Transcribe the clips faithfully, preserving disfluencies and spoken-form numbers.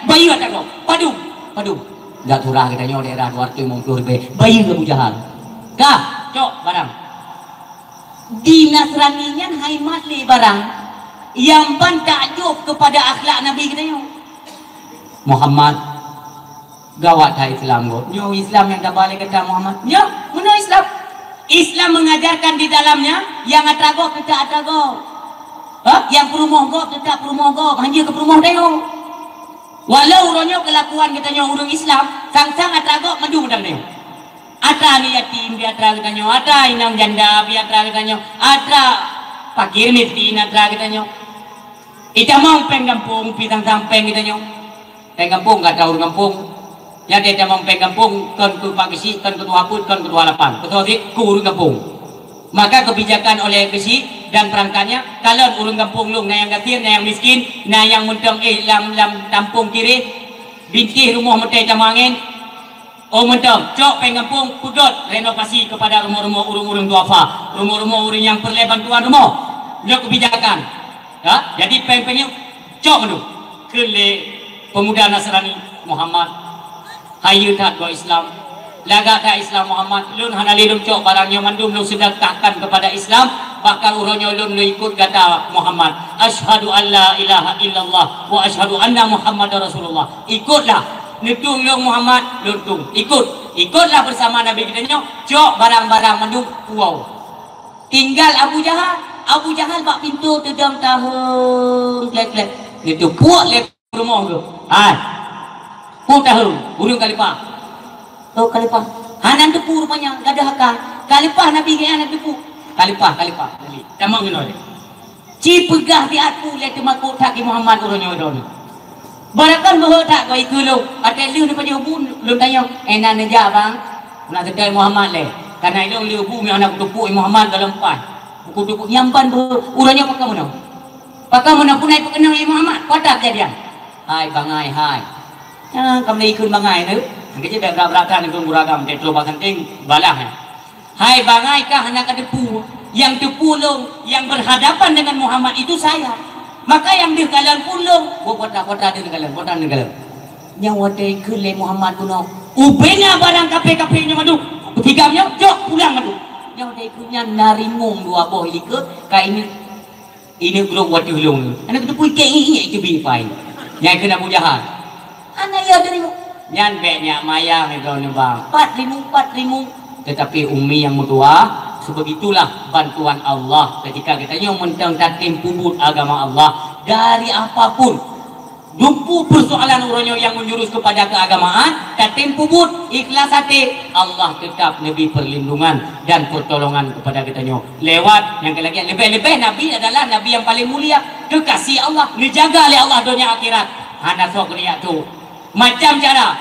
bayeue atra gob. Padum, padum. Jak surah geutanyoe daerah dua ratus lima puluh ribèe. Bayeue Abu Jahal. Kah, cok barang. Di Nasrani nyan hai mat lé barang nyang ban takjub keupada akhlak Nabi geutanyoe. Muhammad, gawat that Islam gob. Nyoe Islam nyang taba lé gata Muhammad. Nyoe, meunoe Islam. Islam mengajarkan di dalamnya, nyang atra gob teutap atra gob. Ha? Nyang peurumoh gob teutap peurumoh gob. Hanjeuet keu peurumoh tanyoe. Walau uroe nyoe keulakuan geutanyoe ureueng Islam, sang-sang atra gob mandum atra geutanyoe. Atra aneuk yatim pih atra geutanyoe, atra inong janda pih atra geutanyoe, atra fakir miskin atra geutanyoe. Itamong péng gampông pih sang-sang péng geutanyoe. Péng gampông ka atra ureueng gampông. Nyan itamong péng gampông kon keu Pak Geuchik, kon keu tuha peuet, kon keu tuha lapan. Keu soe cit? Keu ureueng gampông. Maka kebijakan oleh Geuchik dan perangkatnya, kalon ureueng gampông lôn, na nyang gasien, na nyang miskin, na nyang mantong éh lam, lam tampông kireh, bintéh rumoh meutai tamong angén. Oh mantong, cok péng gampông peugöt renovasi kepada rumoh-rumoh ureueng-ureueng duafa, rumoh-rumoh ureueng nyang peureulée bantuan rumoh. Nyoe kebijakan. Ya, jadi péng-péng nyoe cok mandum. Kheun lé pemuda Nasrani, Muhammad, hayeue that gob Islam. Lagak that Islam Muhammad, lôn hana lé lôn cok barang nyoe mandum lôn seudeukahkan keupada Islam, bahkan uroe nyoe lôn, lôn ikot gata Muhammad. Asyhadu an la ilaha illallah wa asyhadu anna Muhammadar Rasulullah. Ikotlah, neutueng lôn Muhammad, lôn tueng. Ikot, ikotlah bersama Nabi geutanyoe, cok barang-barang mandum puwoe. Tinggal Abu Jahal, Abu Jahal bak pintoe teudong taheueng klek-klek. Neuteupuek lé rumoh geuh. Hai. Peue taheueng, ureueng khalifah. Oh, khalifah. Hana teupeu rupanya, gadôh aka. Khalifah Nabi geuh hana teupeu. Khalifah, khalifah. Jadi, tamong inoe. Ci peugah siat peue lé teumakot that keu Muhammad uroe nyoe droeneuh. Barangkapeue that goe keu lôn, watèe lheueh neupajoh bu lôn tanyong, "Eh, na neujak, Bang?" "Na teukai Muhammad lé." Kana ilôn lheueh bu meuhana kuteupeu Muhammad dalam paih. Kuteupeu nyang ban beuhe, uroe nyoe pakon meunoe. Pakon meunoe pun ai peukeunong, "Eh, Muhammad, peue atra keujadian?" "Hai, bangai, hai." Nyang ka mulai ikheun bangai nyoe. Keujeuet bèk brat-brat that ngon guragam, teuh troh bak santeng, balah nyan. Hai bangai ka hana ka teupeu, nyang teupeu lôn, nyang berhadapan dengan Muhammad itu saya. Maka nyang deuh kalon pun lôn, buet kota-kota deuh kalon, kota deuh kalon. Nyang watèe ikheun lé Muhammad bunoe, ubena barang kafé-kafé nyoe mandum, peutigam nyoe, jok pulang mandum. Nyang watèe ikheun nyan na rimueng dua boh ilikot, ka ini Ini grup watèe lôn. Aneuk teupeu iték-iték teubiet pai. Nyang kheun Abu Jahal. Hana ya teurimong. Nyan bèk nyak mayang droeneuh, Bang. Pat rimueng, pat rimueng. Tetapi umi nyang meutuah, sebegitulah bantuan Allah ketika geutanyoe mantong tatem peubuet agama Allah dari apapun. Dumpeue persoalan uroe nyoe nyang menjurus kepada keagamaan, tatem peubuet ikhlas até, Allah tetap neubri perlindungan dan pertolongan kepada geutanyoe. Lewat nyang keu lagèe, leubeh-leubeh Nabi adalah Nabi nyang paleng mulia, geukasih Allah, neujaga lé Allah donya akhirat. Hana soe geuriyak tu. Macam cara,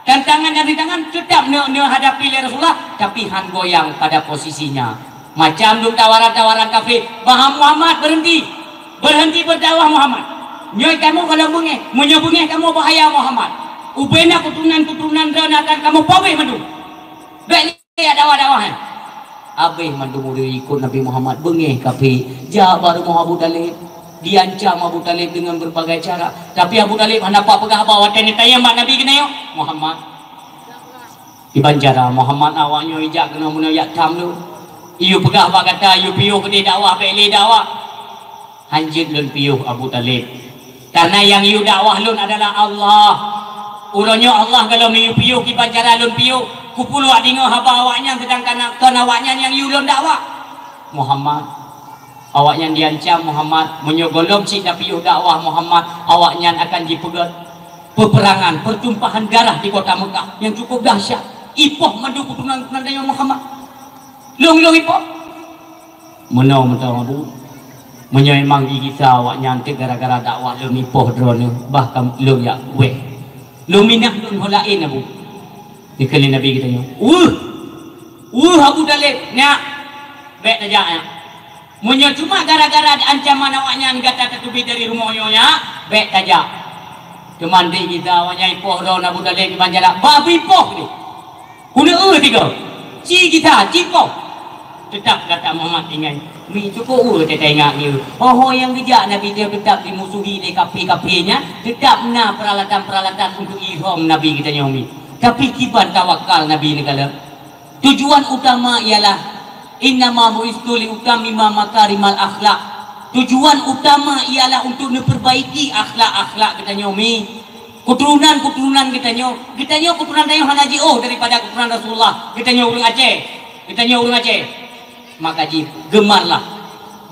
tantangan dan rintangan tetap neu-, neuhadapi lé Rasulullah, tapi han goyang pada posisinya. Macam dum tawaran-tawaran kafé, "Bah Muhammad, berhenti! Berhenti berdakwah Muhammad! Nyoe kamoe gohlom beungéh, meunyoe beungéh kamoe bahaya Muhammad! Ubena keuturonan-keuturonan droeneuh akan kamoe pabéh mandum!" Bèk lé dakwah-dakwah, eh. Abéh mandum ureueng ikot Nabi Muhammad beungéh kafé, jak bak rumoh Abu Thalib, diancam Abu Thalib dengan berbagai cara. Tapi Abu Thalib hana pat peugah haba watèe neutanyong bak Nabi keunoe, "Muhammad, kiban cara Muhammad awak nyoe ijak keunoe meunoe jak tham lôn? Iyue peugah bak gata, iyue piôh keudéh dakwah, bèk lé dakwah." "Han jeuet lôn piôh, Abu Thalib. Karena nyang yue dakwah lôn adalah Allah. Uroe nyoe Allah gohlom yue piôh kiban cara lôn piôh. Kupeuluak deungö haba awaknyan, seudangkan kon awaknyan nyang yue lôn dakwah." "Muhammad, awaknyan diancam, Muhammad. Meunyoe gohlom cit tapiôh dakwah, Muhammad, awaknyan akan jipeugöt peuperangan, pertumpahan darah di kota Mekah nyang cukup dahsyat. Ipoh mandum keuturonan-keuturonan tanyoe, Muhammad. Lôn, lôn ipoh." "Meunoe mantong, Abu. Meunyoe memang jigisa awaknyan teuk gara-gara dakwah lôn ipoh droeneuh, bah ka lôn jak wéh. Lôn minah lôn ho laén, Abu." Dikheun lé Nabi geutanyoe, "Weueh! Weueh Abu Thalib, nyak! Bèk tajak, nyak! Meunyoe cuma gara-gara ancaman awaknyan gata tateubiet dari rumoh nyoe, nyak, bèk tajak. Teuma dek gisa awaknyan ipoh droeneuh, Abu Thalib, kiban cara, bah bri poh deh. Keuneuk eu tiga. Ci gisa, ci poh. Teutap gata Muhammad ingat. Mi, cukup ureuëng teuingat nyoe. Ho-ho nyang geujak Nabi nyoe teutap jimusuhi lé kafé-kafé nyan, teutap na peuralatan-peuralatan untuk ihram Nabi geutanyoe mi. Tapi kiban tawakal Nabi neukalon. Tujuan utama ialah, "Innama bu'istu liutammima makarimal akhlak." Tujuan utama ialah untuk neupeurbaiki akhlak-akhlak geutanyoe mi. Keuturonan-keuturonan geutanyoe, geutanyoe keuturonan tanyoe hana jiôh daripada keuturonan Rasulullah. Geutanyoe ureuëng Aceh. Geutanyoe ureuëng Aceh. Maka jih, gemarlah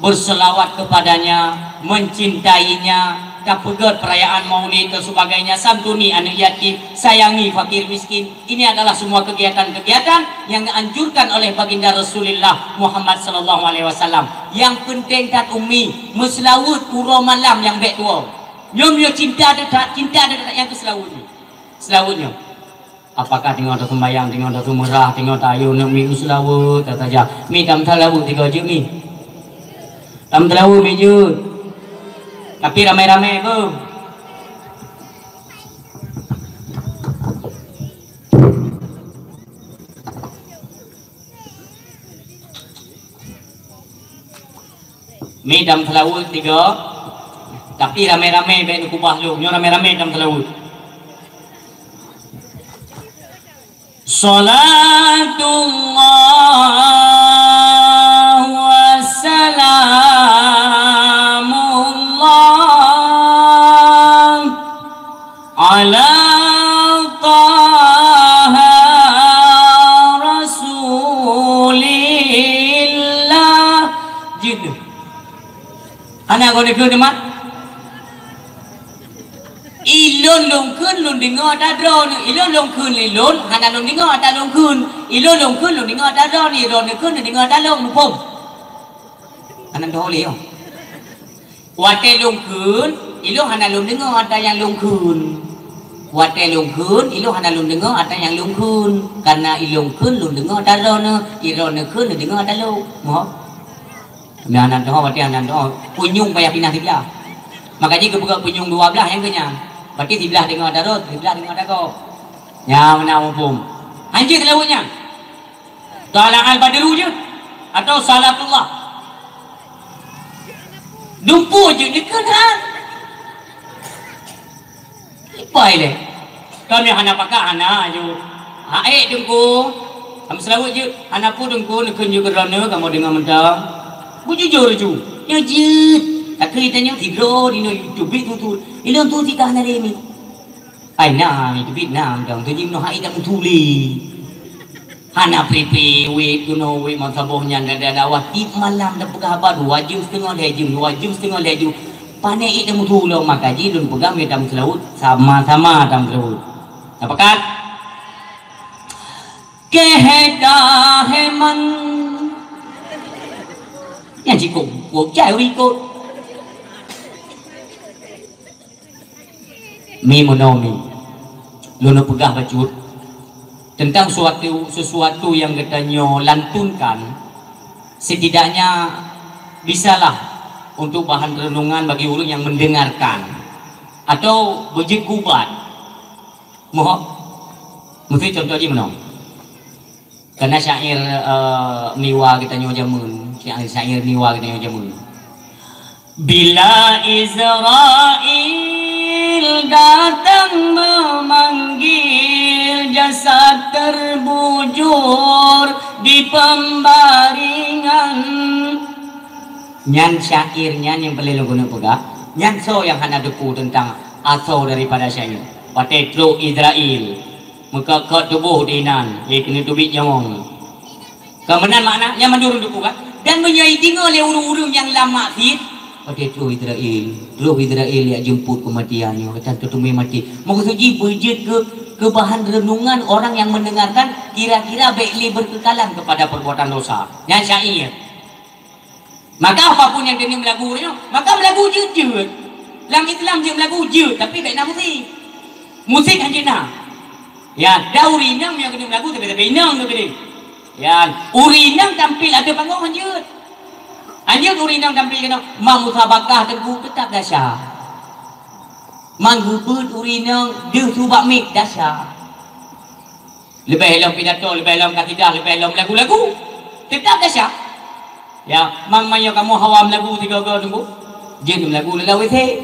berselawat kepadanya, mencintainya, tapeugét perayaan Maulid dan sebagainya, santuni aneuk yatim, sayangi fakir miskin. Ini adalah semua kegiatan-kegiatan yang dianjurkan oleh Baginda Rasulullah Muhammad sallallahu alaihi wasallam. Yang penting that umi, meuseulaweuet uroe malam nyang bék tuwoe. Nyoe meunyoe cinta that, cinta that nyang keu seulaweuet nyoe. Seulaweuet nyoe. Apakah teungoh taseumbayang, teungoh taseumeurah, teungoh tayue neuk mi u seulaweuet saja? Mi tameuseulaweuet tiga jeuet mi. Tameuseulaweuet mi jeuet. Tapi ramé-ramé beuh. Mi tameuseulaweuet tiga, tapi ramé-ramé bék neukubah lôn. Nyoe ramé-ramé tameuseulaweuet. Salatullah wa salamullah ala Taha Rasulillah. Jeuet. Hana goe neukheun mat? Ilôn lôn kheun lôn deungoe ata droeneuh. Ilôn lôn kheun lé lôn, hana lôn deungoe ata lôn kheun. Ilôn lôn kheun lôn deungoe ata droeneuh. Droeneuh kheun lôn deungoe ata lôn. Muphom? Hana meutuho lé nyoe. Watée lôn kheun, ilôn hana lôn deungoe ata nyang lôn kheun. Watée lôn kheun, ilôn hana lôn deungoe ata nyang lôn kheun. Kareuna ilôn kheun lôn deungoe ata droeneuh, droeneuh kheun lôn deungoe ata lôn. Moh? Meuhana meutuho, watée hana meutuho, punyueng payah pinah siblah. Maka jih geupeugah punyueng dua blaih nyang keu nyan. Berarti siblah deungoe ata droe, siblah deungoe ata gob. Nyan meunan muphom. Hanjeuet seulaweuet nyan. Tala al-badru jeuet atau salatullah? Dumpeue jeuet dikeue that. Ipai lé. Kami hana pakat hana aju. Haék Teungku. Kami seulaweuet jeuet. Hana peue Teungku, neukheun jeuet keu droeneuh kamoe deungoe mantong. Bujujur aju. Nyoe jeuet. Takheun tanyoe sidroe di noe YouTube tu tu. Ilôn tu sika hana lé mi. Ai na, itu bit na, dang tu jimno hai dak meutuléh. Hana pipi wit keunoe wit masa boh nyan dada dakwah tiep malam dak peugah haba dua jeuem siteungoh lhée jeuem, dua jeuem siteungoh lhée jeuem. Pané it dak meutuléh maka jih lôn peugah mita meuseulaweuet sama-sama dak meuseulaweuet. Tapakat? Keheda heman. Nyan cikok, kok jai urikot. Mi meunoe mi, lôn peugah bacut teuntang suatu, sesuatu nyang geutanyoe lantunkan, setidaknya bisalah untuk bahan renungan bagi ureuëng nyang mendengarkan atau beujeuet keu ubat. Moh, meusti contoh jih meunoe. Kana syair, eh, miwa geutanyoe jameun, syair, syair miwa geutanyoe jameun. Bila Israel datang memanggil, jasad terbujur di pembaringan. Nyan syair nyan nyang peureulée lôn keuneuk peugah. Nyan soe nyang hana teupeue teuntang asoe daripada syair. Watée trok Israel, meukot-kot tuboh di inan, lé keuneuk teubiet nyawöng. Ka meunan makna, nyan mandum ureuëng teupeue kan? Dan meunyoe jideungoe lé ureuëng-ureuëng nyang lam maksiet, watée trok Israel, trok Israel jak jeumput keumatian nyoe, dan teuteumé maté. Meukeusud jih beujeuet keu, keu bahan renungan orang nyang mendengarkan, kira-kira bék lé berkekalan kepada perbuatan dosa. Nyan syair. Maka apapun nyang keuneuk meulagu nyoe, maka meulagu jeuet-jeuet. Lam Islam jeuet meulagu jeuet, tapi bék na musik. Musik hanjeuet na. Ya, dan ureuëng inong nyang keuneuk meulagu, tapi, tapi inong tu tadi. Ya, ureuëng inong tampil ateueh panggong hanjeuet. Hanjeuet ureuëng inong tampil keunoe, ma musabakah teungku teutap dasya. Ma geubeuet ureuëng inong deuh su bak mic dasya. Leubeh lom pidato, leubeh lom kasidah, leubeh lom lagu-lagu. Teutap dasya. Ya, mang manyo kamoe hawa meulagu sigoe-goe teungku. Jeuet meulagu lam W C.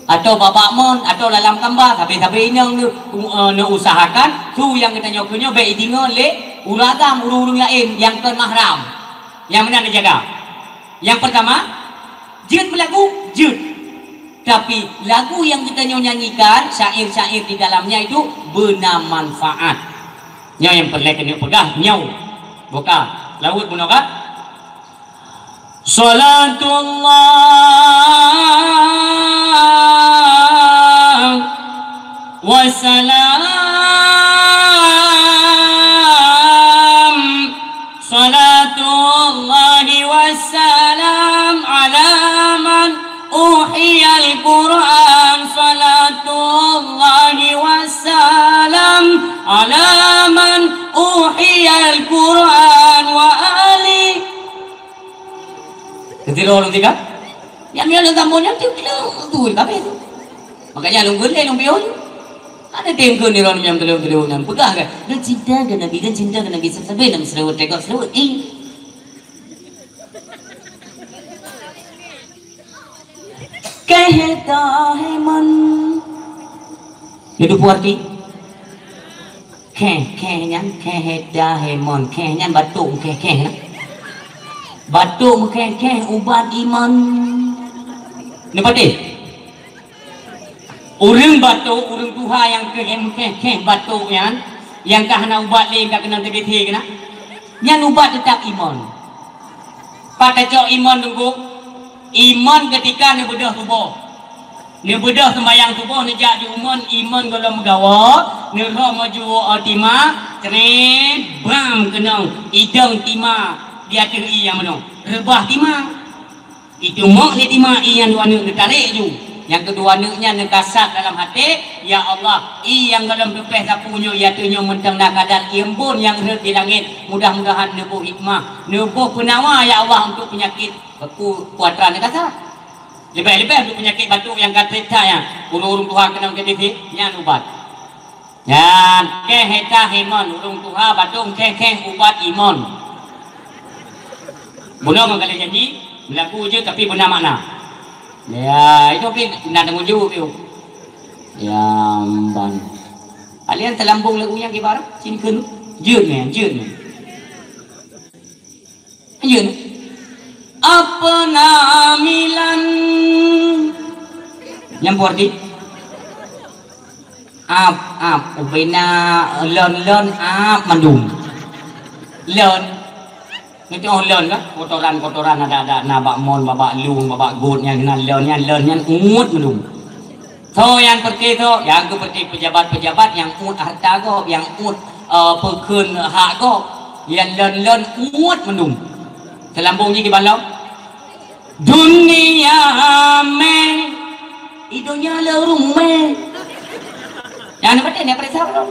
Atau bak-bak mon, atau dalam kamba, sabe-sabe inong neu-, eh, neuusahakan su nyang geutanyoe keu nyoe bék jideungoe lé ureueng agam, ureueng-ureueng laén nyang kon mahram. Nyang meunan neujaga. Nyang peurtama, jeuet meulagu, jeuet. Tapi lagu nyang geutanyoe nyanyikan, syair-syair di dalamnya itu beuna manfaat. Nyoe nyang peureulée keuneuk peugah nyoe. Boka, laweuet bunoe ka? Salatullah wassalam, salatullahi wassalam ala man uhiyal Qur'an, salatullahi wassalam ala man uhiyal Qur'an wa ali. Keudroe lôn tinggai. Nyang miyueb lam sambot nyan teukleueng tu kabeh tu. Makanya lôn geulée lôn piôh nyoe. Ada teukeun di lôn nyang teuleung-teuleung nyan peugah kan, "Kan cinta ke Nabi, kan cinta ke Nabi, seusabé lam seulaweuet, teuka seulaweuet." Eh. Keh ta hemon. Nyoe teupeue arti? Kheh, kheh nyan, kheh heda hemon. Kheh nyan batuk, kheh, kheh na. Batuk meukheh-kheh ubat imon. Neupatéh? Ureueng batuk, ureueng tuha nyang kheh, kheh, kheh batuk nyan, nyang ka hana ubat lé, ka keunong T B C keunan. Nyan ubat teutap imon. Pat tacok imon teungku? Imon keutika neubeudôh tuboh. Neubeudôh seumayang suboh, neujak di umon, imon gohlom meugawa, neurhom maju woe tima, cret, bam keunong idong tima di ateueh ié nyang meunoe. Reubah tima. Iteumok lé tima ié nyang dua neuk neutarek ju. Nyang keudua neuk nyan neukasab dalam até, "Ya Allah, ié nyang gohlom teupéh sapeue nyoe, ié ateueh nyoe mantong na kadar ié embôn nyang rhot di langét. Mudah-mudahan neuboh hikmah, neuboh peunawa, ya Allah, untuk peunyakit." Ku-, kuatra neukasab. Leubeh-leubeh untuk peunyakit batuk nyang ka trép that nyan, ureueng-ureueng tuha keunong T B C, nyan ubat. Nyan, kheh heda hemon, ureueng tuha batuk kheh-kheh ubat imon. Bunoe ngon kalian janji, meulagu jeuet tapi beuna makna. Ya, itu pih na teumuju piôh. Ya, ban. Kalian teulambong lagu nyang kibar, cingkeun, jeuet nyan, jeuet nyan. Iya. Apa namilan? Nyang peue arti? Ap, ap, ubena lon, lon, ap mandum. Lon. Ngerti oh lon kan? Kotoran-kotoran ada-ada na bak mon, bak, bak lung, bak, bak got nyan, nyan lon, nyan lon, nyan uet mandum. Tho nyang peureté tho, nyang geupeureuté pejabat-pejabat nyang uet hareuta gob, nyang uet, eh, peukheun hak gob, nyang lon-lon uet mandum. Teulambong jih kiban lom. Dunia meh, i donya le ureueng meh. Nyang neupatéh, neuparéksa ulôn.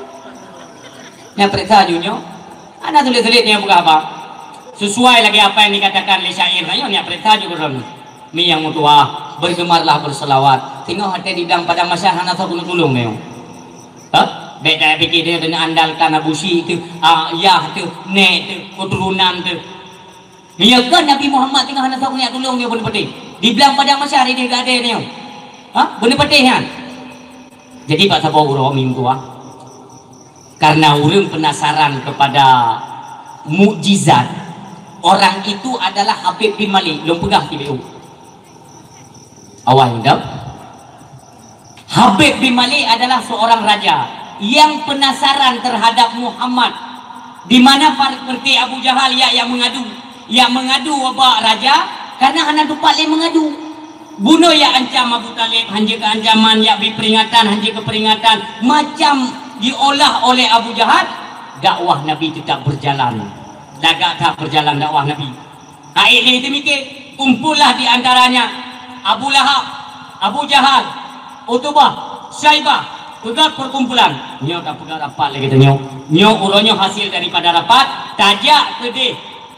Neuparéksa ju nyoe. Hana sulet-sulet nyang peugah haba. Sesuai lagée apa yang dikatakan lé syair nyoe, neuparéksa ju ulôn. Mi nyang meutuah, bergemarlah berselawat. Teungoh até di dalam padang mahsyar hana soe keuneuk tulông nyoe. Hah? Bék tapikir nyoe andalkan Abu Syik teuh, ah, yah teuh, nék teuh, keuturonan teuh. Meunyoe kon Nabi Muhammad teungoh hana soe keuneuk tulông nyoe beuneupatéh. Di blang padang mahsyar idéh gadée nyoe. Hah? Beuneupatéh nyan. Jadi bak saboh uroe mi meutuah. Karena ureueng penasaran kepada mukjizat, orang itu adalah Habib bin Malik. Lôn peugah T B U. Awai dong. Habib bin Malik adalah seorang raja yang penasaran terhadap Muhammad. Di mana par-, seperti Abu Jahal, ya, yang mengadu, yang mengadu ubak raja karena hana tempat lain mengadu. Bunoe ya ancam Abu Talib, hanjeuet keu ancaman, ya bri peringatan, hanjeuet keu peringatan, macam diolah oleh Abu Jahal, dakwah Nabi tetap berjalan. Lagak that berjalan dakwah Nabi. Hai lé teumiké, kumpullah di antaranya Abu Lahab, Abu Jahal, Utubah, Syaibah, peugét perkumpulan. Nyoe ka peugét rapat lagée tanyoe. Nyoe uroe nyoe hasil daripada rapat, tajak keudeh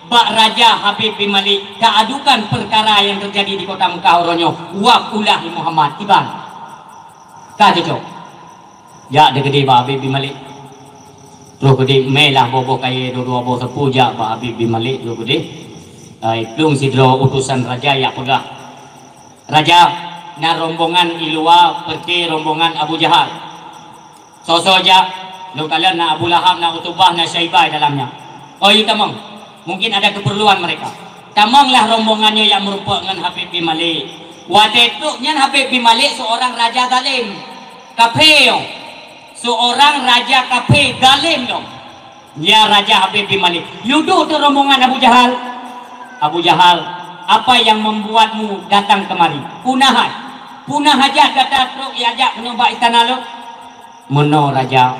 bak Raja Habib bin Malik, taadukan perkara nyang teujadi di kota Meukah uroe nyoe, wab ulah lé Muhammad. Iban. Ka cocok. Jak dikeudeh bak Habib bin Malik. Troh keudeh meulah boh-boh kayée dua-dua boh sapeue jak bak Habib bin Malik troh keudeh. Ai, plueng sidroe utusan raja jak peugah, "Raja, na rombongan i luwa, peureute rombongan Abu Jahal. Soe-soe jak, lôn kalon na Abu Lahab, na Utubah, na Syaibah dalam nyan." "Oh, yue tamong. Mungkin ada keperluan mereka." Tamonglah rombongan nyoe jak meurumpok ngon Habib bin Malik. Watée trok nyan Habib bin Malik seorang raja zalim. Kafé nyoe. Seorang raja kafé zalim nyoe. Ya Raja Habib bin Malik, yue duek teuh rombongan Abu Jahal. "Abu Jahal, apa yang membuatmu datang kemari? Puna hai? Puna hajat gata trok jak meunoe bak istana lôn?" "Meunoe Raja,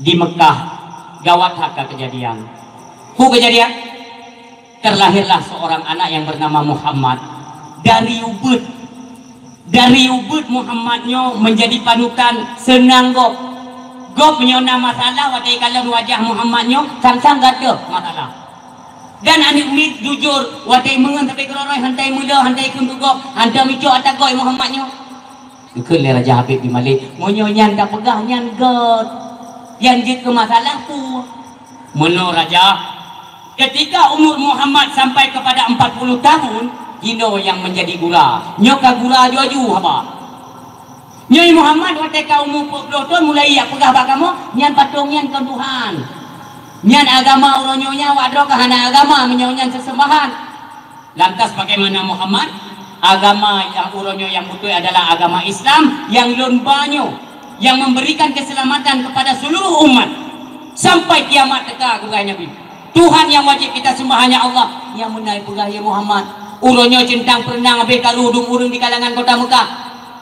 di Mekah gawat that ka keujadian." "Peue keujadian?" "Terlahirlah seorang anak yang bernama Muhammad. Dari ubit, dari ubit Muhammad nyoe menjadi panutan seunang gob. Gob meunyoe na masalah, watée kalon wajah Muhammad nyoe, sang-sang gadôh masalah. Dan aneuëk miet jujur, watée meungon sampoe keurôi-rôi, hana meuleueh, hana kheun keu gob, hana meucok ata gob Muhammad nyoe." Geukheun lé Raja Habib bin Malik, "Meunyoe nyan ka peugah, nyan gét. Nyang jeuet keu masalah peue?" "Meunoe Raja, ketika umur Muhammad sampai kepada empat puluh tahun, jinoe nyang menjadi gura. Nyoe ka gura aju-aju haba. Nyoe Muhammad watée ka umu peuet ploh thon mulai jak peugah bak kamoe, nyan patong nyan kon Tuhan. Nyan agama uroe nyoe nyan, awak droe ka hana agama meunyoe nyan seuseumbahan." "Lantas bagaimana Muhammad?" "Agama nyang uroe nyoe nyang beutôi adalah agama Islam nyang lôn ba nyoe, nyang memberikan keselamatan kepada seluruh umat sampai kiamat teuka," kheun Nabi. "Tuhan nyang wajéb kita seumbah hanya Allah." "Nyang meunan peugah, ya Muhammad, uroe nyoe centang peureunang habéh karu dum ureuëng di kalangan kota Mekah.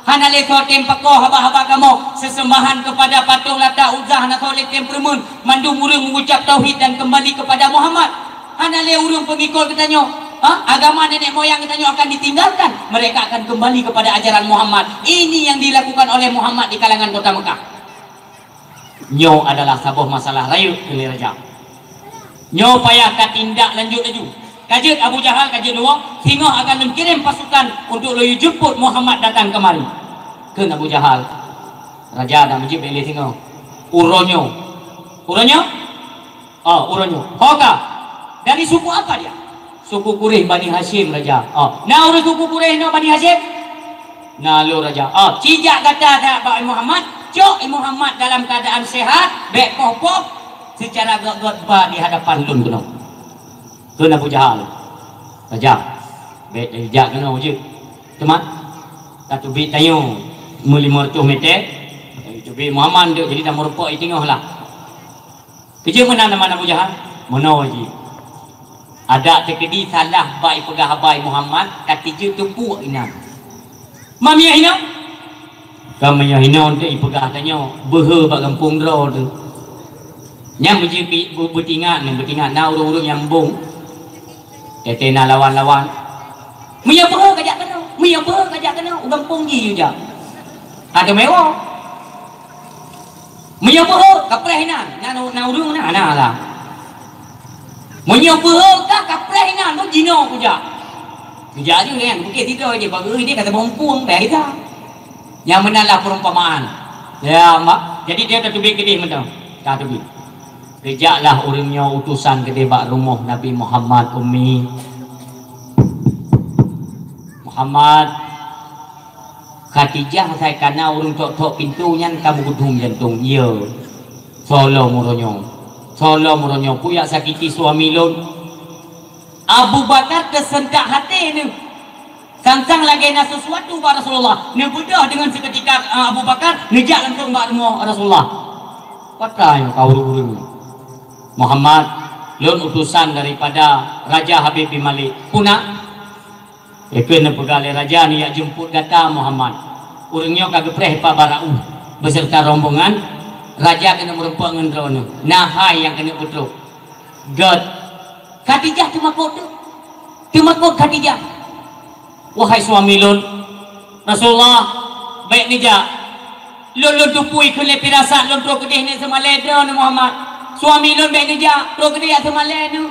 Hana lé soe tem pakoe haba-haba kamoe, seuseumbahan kepada patong Lata Uzza hana soe lé tem peureumeun, mandum ureuëng mengucap tauhid dan kembali kepada Muhammad. Hana lé ureuëng peungikot geutanyoe, ha? Agama nenek moyang geutanyoe akan ditinggalkan, mereka akan kembali kepada ajaran Muhammad. Ini yang dilakukan oleh Muhammad di kalangan kota Mekah." "Nyoe adalah saboh masalah rayeuk," kheun lé raja. "Nyoe payah ka tindak lanjut laju. Ka jeuet Abu Jahal, ka jeuet woe, singoh akan lôn kirém pasukan untuk lôn jemput Muhammad datang kemari," kheun Abu Jahal. Raja dak meujeuet bék lé singoh. "Uroe nyoe, uroe nyoe?" "Oh, uroe nyoe." "Ho ka? Dari suku apa dia?" "Suku Quraisy Bani Hasyim, Raja." "Oh, na ureuëng suku Quraisy nyoe Bani Hasyim?" "Na lôn, Raja." "Oh, cijak gata that bak Muhammad, cok Muhammad dalam keadaan sehat, bék poh-poh, secara gét-gét ba di hadapan lôn keunoe," kheun Abu Jahal. "Raja, bék jak keunoe jeuet. Teuma tateubiet tanyoe meulimong reutôh meter, tateubiet Muhammad deuek, jadi tameurumpok i teungoh lah." Keu jeuet meunan na Abu Jahal, meunoe jih. Adak teukeudi salah bak ipeugah haba Muhammad, ka tijeuet teupuek inan. "Ma meunyoe hinoe?" "Ka meunyoe hinoe untuk ipeugah tanyoe, beuhe bak gampông droe teuh. Nyan meujeuet beutingat, nyan beutingat na ureuëng-ureuëng nyang bong. Teuntée na lawan-lawan. Meunyoe beuhe ka jak keunoe, meunyoe beuhe ka jak keunoe, u gampông jih yue jak. Adak meuwoe. Meunyoe beuhe, ka preh inan, na, na ureuëng na, na lah. Meunyoe beuhe ka, ka preh inan, tu jinoe kujak." Kujak jih nyan, bukét sidroe jih, bak geuh idéh ka tabong pueng, payah gisa. Nyang meunan lah perumpamaan. Ya, mak. Jadi dia tateubiet keudeh mantong. Tateubiet. Geujaklah ureuëng nyoe utosan keudeh bak rumoh Nabi Muhammad, Ummi. "Muhammad, Khadijah asai kana ureuëng tok-tok pintoe nyan ka meugeudum jantong." "Iya. Soe lom uroe nyoe? Soe lom uroe nyoe? Peue nyang sakiti suami lôn?" Abu Bakar teuseuntak até neuh. Sang-sang lagée na sesuatu bak Rasulullah. Neubeudôh deungon seuketika, eh, Abu Bakar, neujak langsong bak rumoh Rasulullah. "Pakon ka ureuëng-ureuëng?" "Muhammad, lôn utosan daripada Raja Habib bin Malik." "Peue na?" "Ikheun neupeugah lé raja neujak jemput gata, Muhammad. Ureuëng nyoe ka geupreh Pak Bara'u beserta rombongan. Raja keuneuk meurumpok ngon droeneuh. Na hai nyang keuneuk peutrok." "Gét." Khadijah teumakot teuh. Teumakot Khadijah. "Wahai suami lôn, Rasulullah, bék neujak. Lôn, lôn tupui kheun lé pirasat lôn troh keudeh neuk seumalée droeneuh, Muhammad. Suami lôn bék neujak, troh keudeh jak seumalée neuh.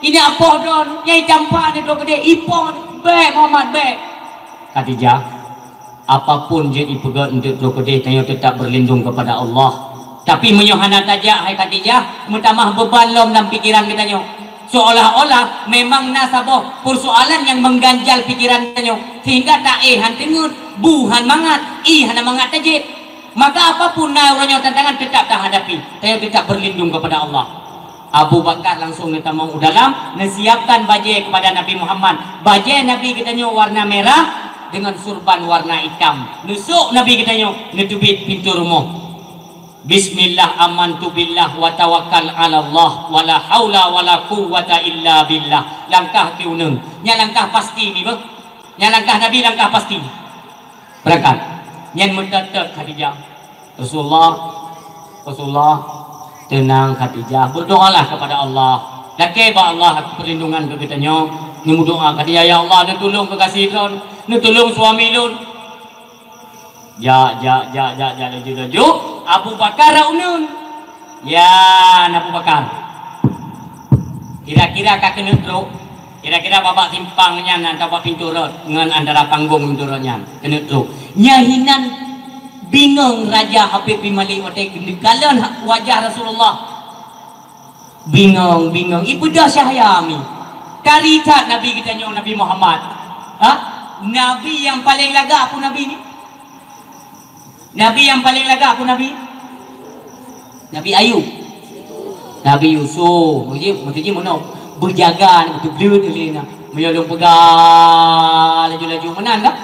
Inyak poh droeneuh, nyang itampa neuh troh keudeh, ipoh neuh. Bék, Muhammad, bék." "Khadijah, apapun jeuet ipeugét eunteuk troh keudeh, tanyoe teutap beurlindong keupada Allah. Tapi meunyoe hana tajak, hai Khadijah, meutamah beuban lom lam pikeran geutanyoe. Seolah-olah memang na saboh persoalan nyang mengganjal pikiran tanyoe, sehingga taéh han teungeut, bu han mangat, ié hana mangat tajét. Maka apapun na uroe nyoe tantangan, tetap tahadapi, tanyoe tetap berlindung kepada Allah. Abu Bakar langsung neutamong u dalam, neusiapkan bajée kepada Nabi Muhammad. Bajée Nabi geutanyoe warna merah dengan surban warna itam. Neusok Nabi geutanyoe, neuteubiet pintoe rumoh. Bismillah, amantu billah wa tawakkal 'alallah, wala haula wala quwwata illa billah. Langkah keu uneun. Nyan langkah pasti mi beuh. Nyan langkah Nabi, langkah pasti. Berangkat. Nyan meutot-tot Khadijah. Rasulullah, Rasulullah, tenang Khadijah, berdoalah kepada Allah. Lakée bak Allah perlindungan keu geutanyoe. Neumeudoa Khadijah, "Ya Allah, neutulông keugaséh droe, neutulông suami lôn." Jak, jak, jak, jak, jak, laju, laju. Abu Bakar rot uneun. Ya, Abu Bakar. Kira-kira ka keuneuk trok. Kira-kira bak simpang nyan atawa bak pintoe rot ngon antara panggong pintoe rot nyan keuneuk trok. Nyan hinan bingong Raja Habib bin Malik watée geukalon wajah Rasulullah. Bingong, bingong. Ipeugah cahya mi. Tari that Nabi geutanyoe, Nabi Muhammad. Ha? Nabi nyang paleng lagak peue nabi ni? Nabi nyang paleng lagak peue nabi? Nabi Ayub. Nabi Yusuf. Meuji, meuji meunoe. Beujaga, beuteubleuet lé na. Meunyoe lôn peugah laju-laju meunan kah?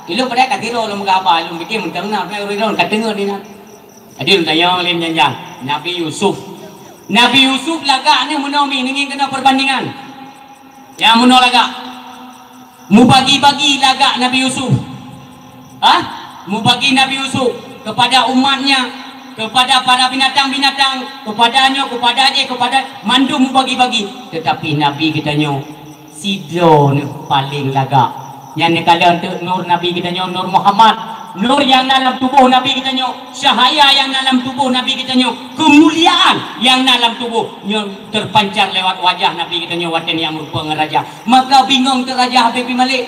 Ilôn padahai ka tiroe lôn peugah haba, lôn pikir meuntang na, ka teungeut di na. Jadi lôn tanyong lé nyan, Nabi Yusuf. Nabi Yusuf lagak ni meunoe mi, neungieng keunoe perbandingan. Ya, meunoe lagak. Mubagi-bagi lagak Nabi Yusuf. Hah? Mubagi Nabi Yusuf kepada umatnya, kepada para binatang-binatang, kepada nyoe, kepada jih, kepada mandum mubagi-bagi. Tetapi Nabi geutanyoe sidroe neuh paleng lagak. Nyan neukalon teuk nur Nabi geutanyoe, Nur Muhammad. Nur nyang na lam tuboh Nabi geutanyoe, cahaya nyang na lam tuboh Nabi geutanyoe, keumuliaan nyang na lam tuboh nyoe terpancar lewat wajah Nabi geutanyoe watée nyan meurumpok ngon raja. Maka bingong teuk Raja Habib bin Malik.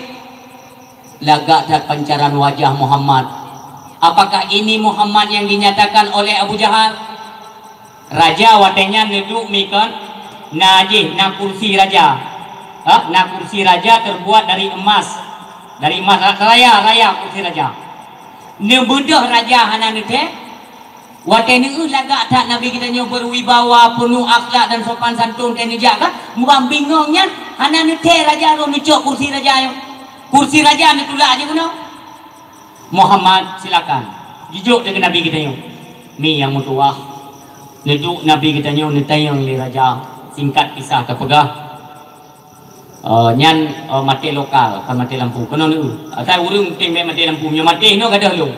Lagak that pancaran wajah Muhammad. Apakah ini Muhammad yang dinyatakan oleh Abu Jahal? Raja watée nyan neuduek mi kon, na jih, na kursi raja. Ha, na kursi raja terbuat dari emas. Dari emas ra-, raya, raya kursi raja. Neubeudôh raja hana neuthée. Watée neueu lagak that Nabi geutanyoe berwibawa, penuh akhlak dan sopan santun, tée neujak ka, mubang bingong nyan, hana neuthée raja lom neucok kursi raja nyoe. Kursi raja neutulak jih keunoe. Muhammad, silakan. Jijok deungon Nabi geutanyoe. Mi nyang meutuwah. Neuduek Nabi geutanyoe neutanyong lé raja. Singkat kisah tapeugah. Eh, nyan, eh, maté lokal, kon maté lampu. Keunoe neueu. Asai ureuëng penting bék maté lampu. Nyoe maté nyoe gadôh lôn.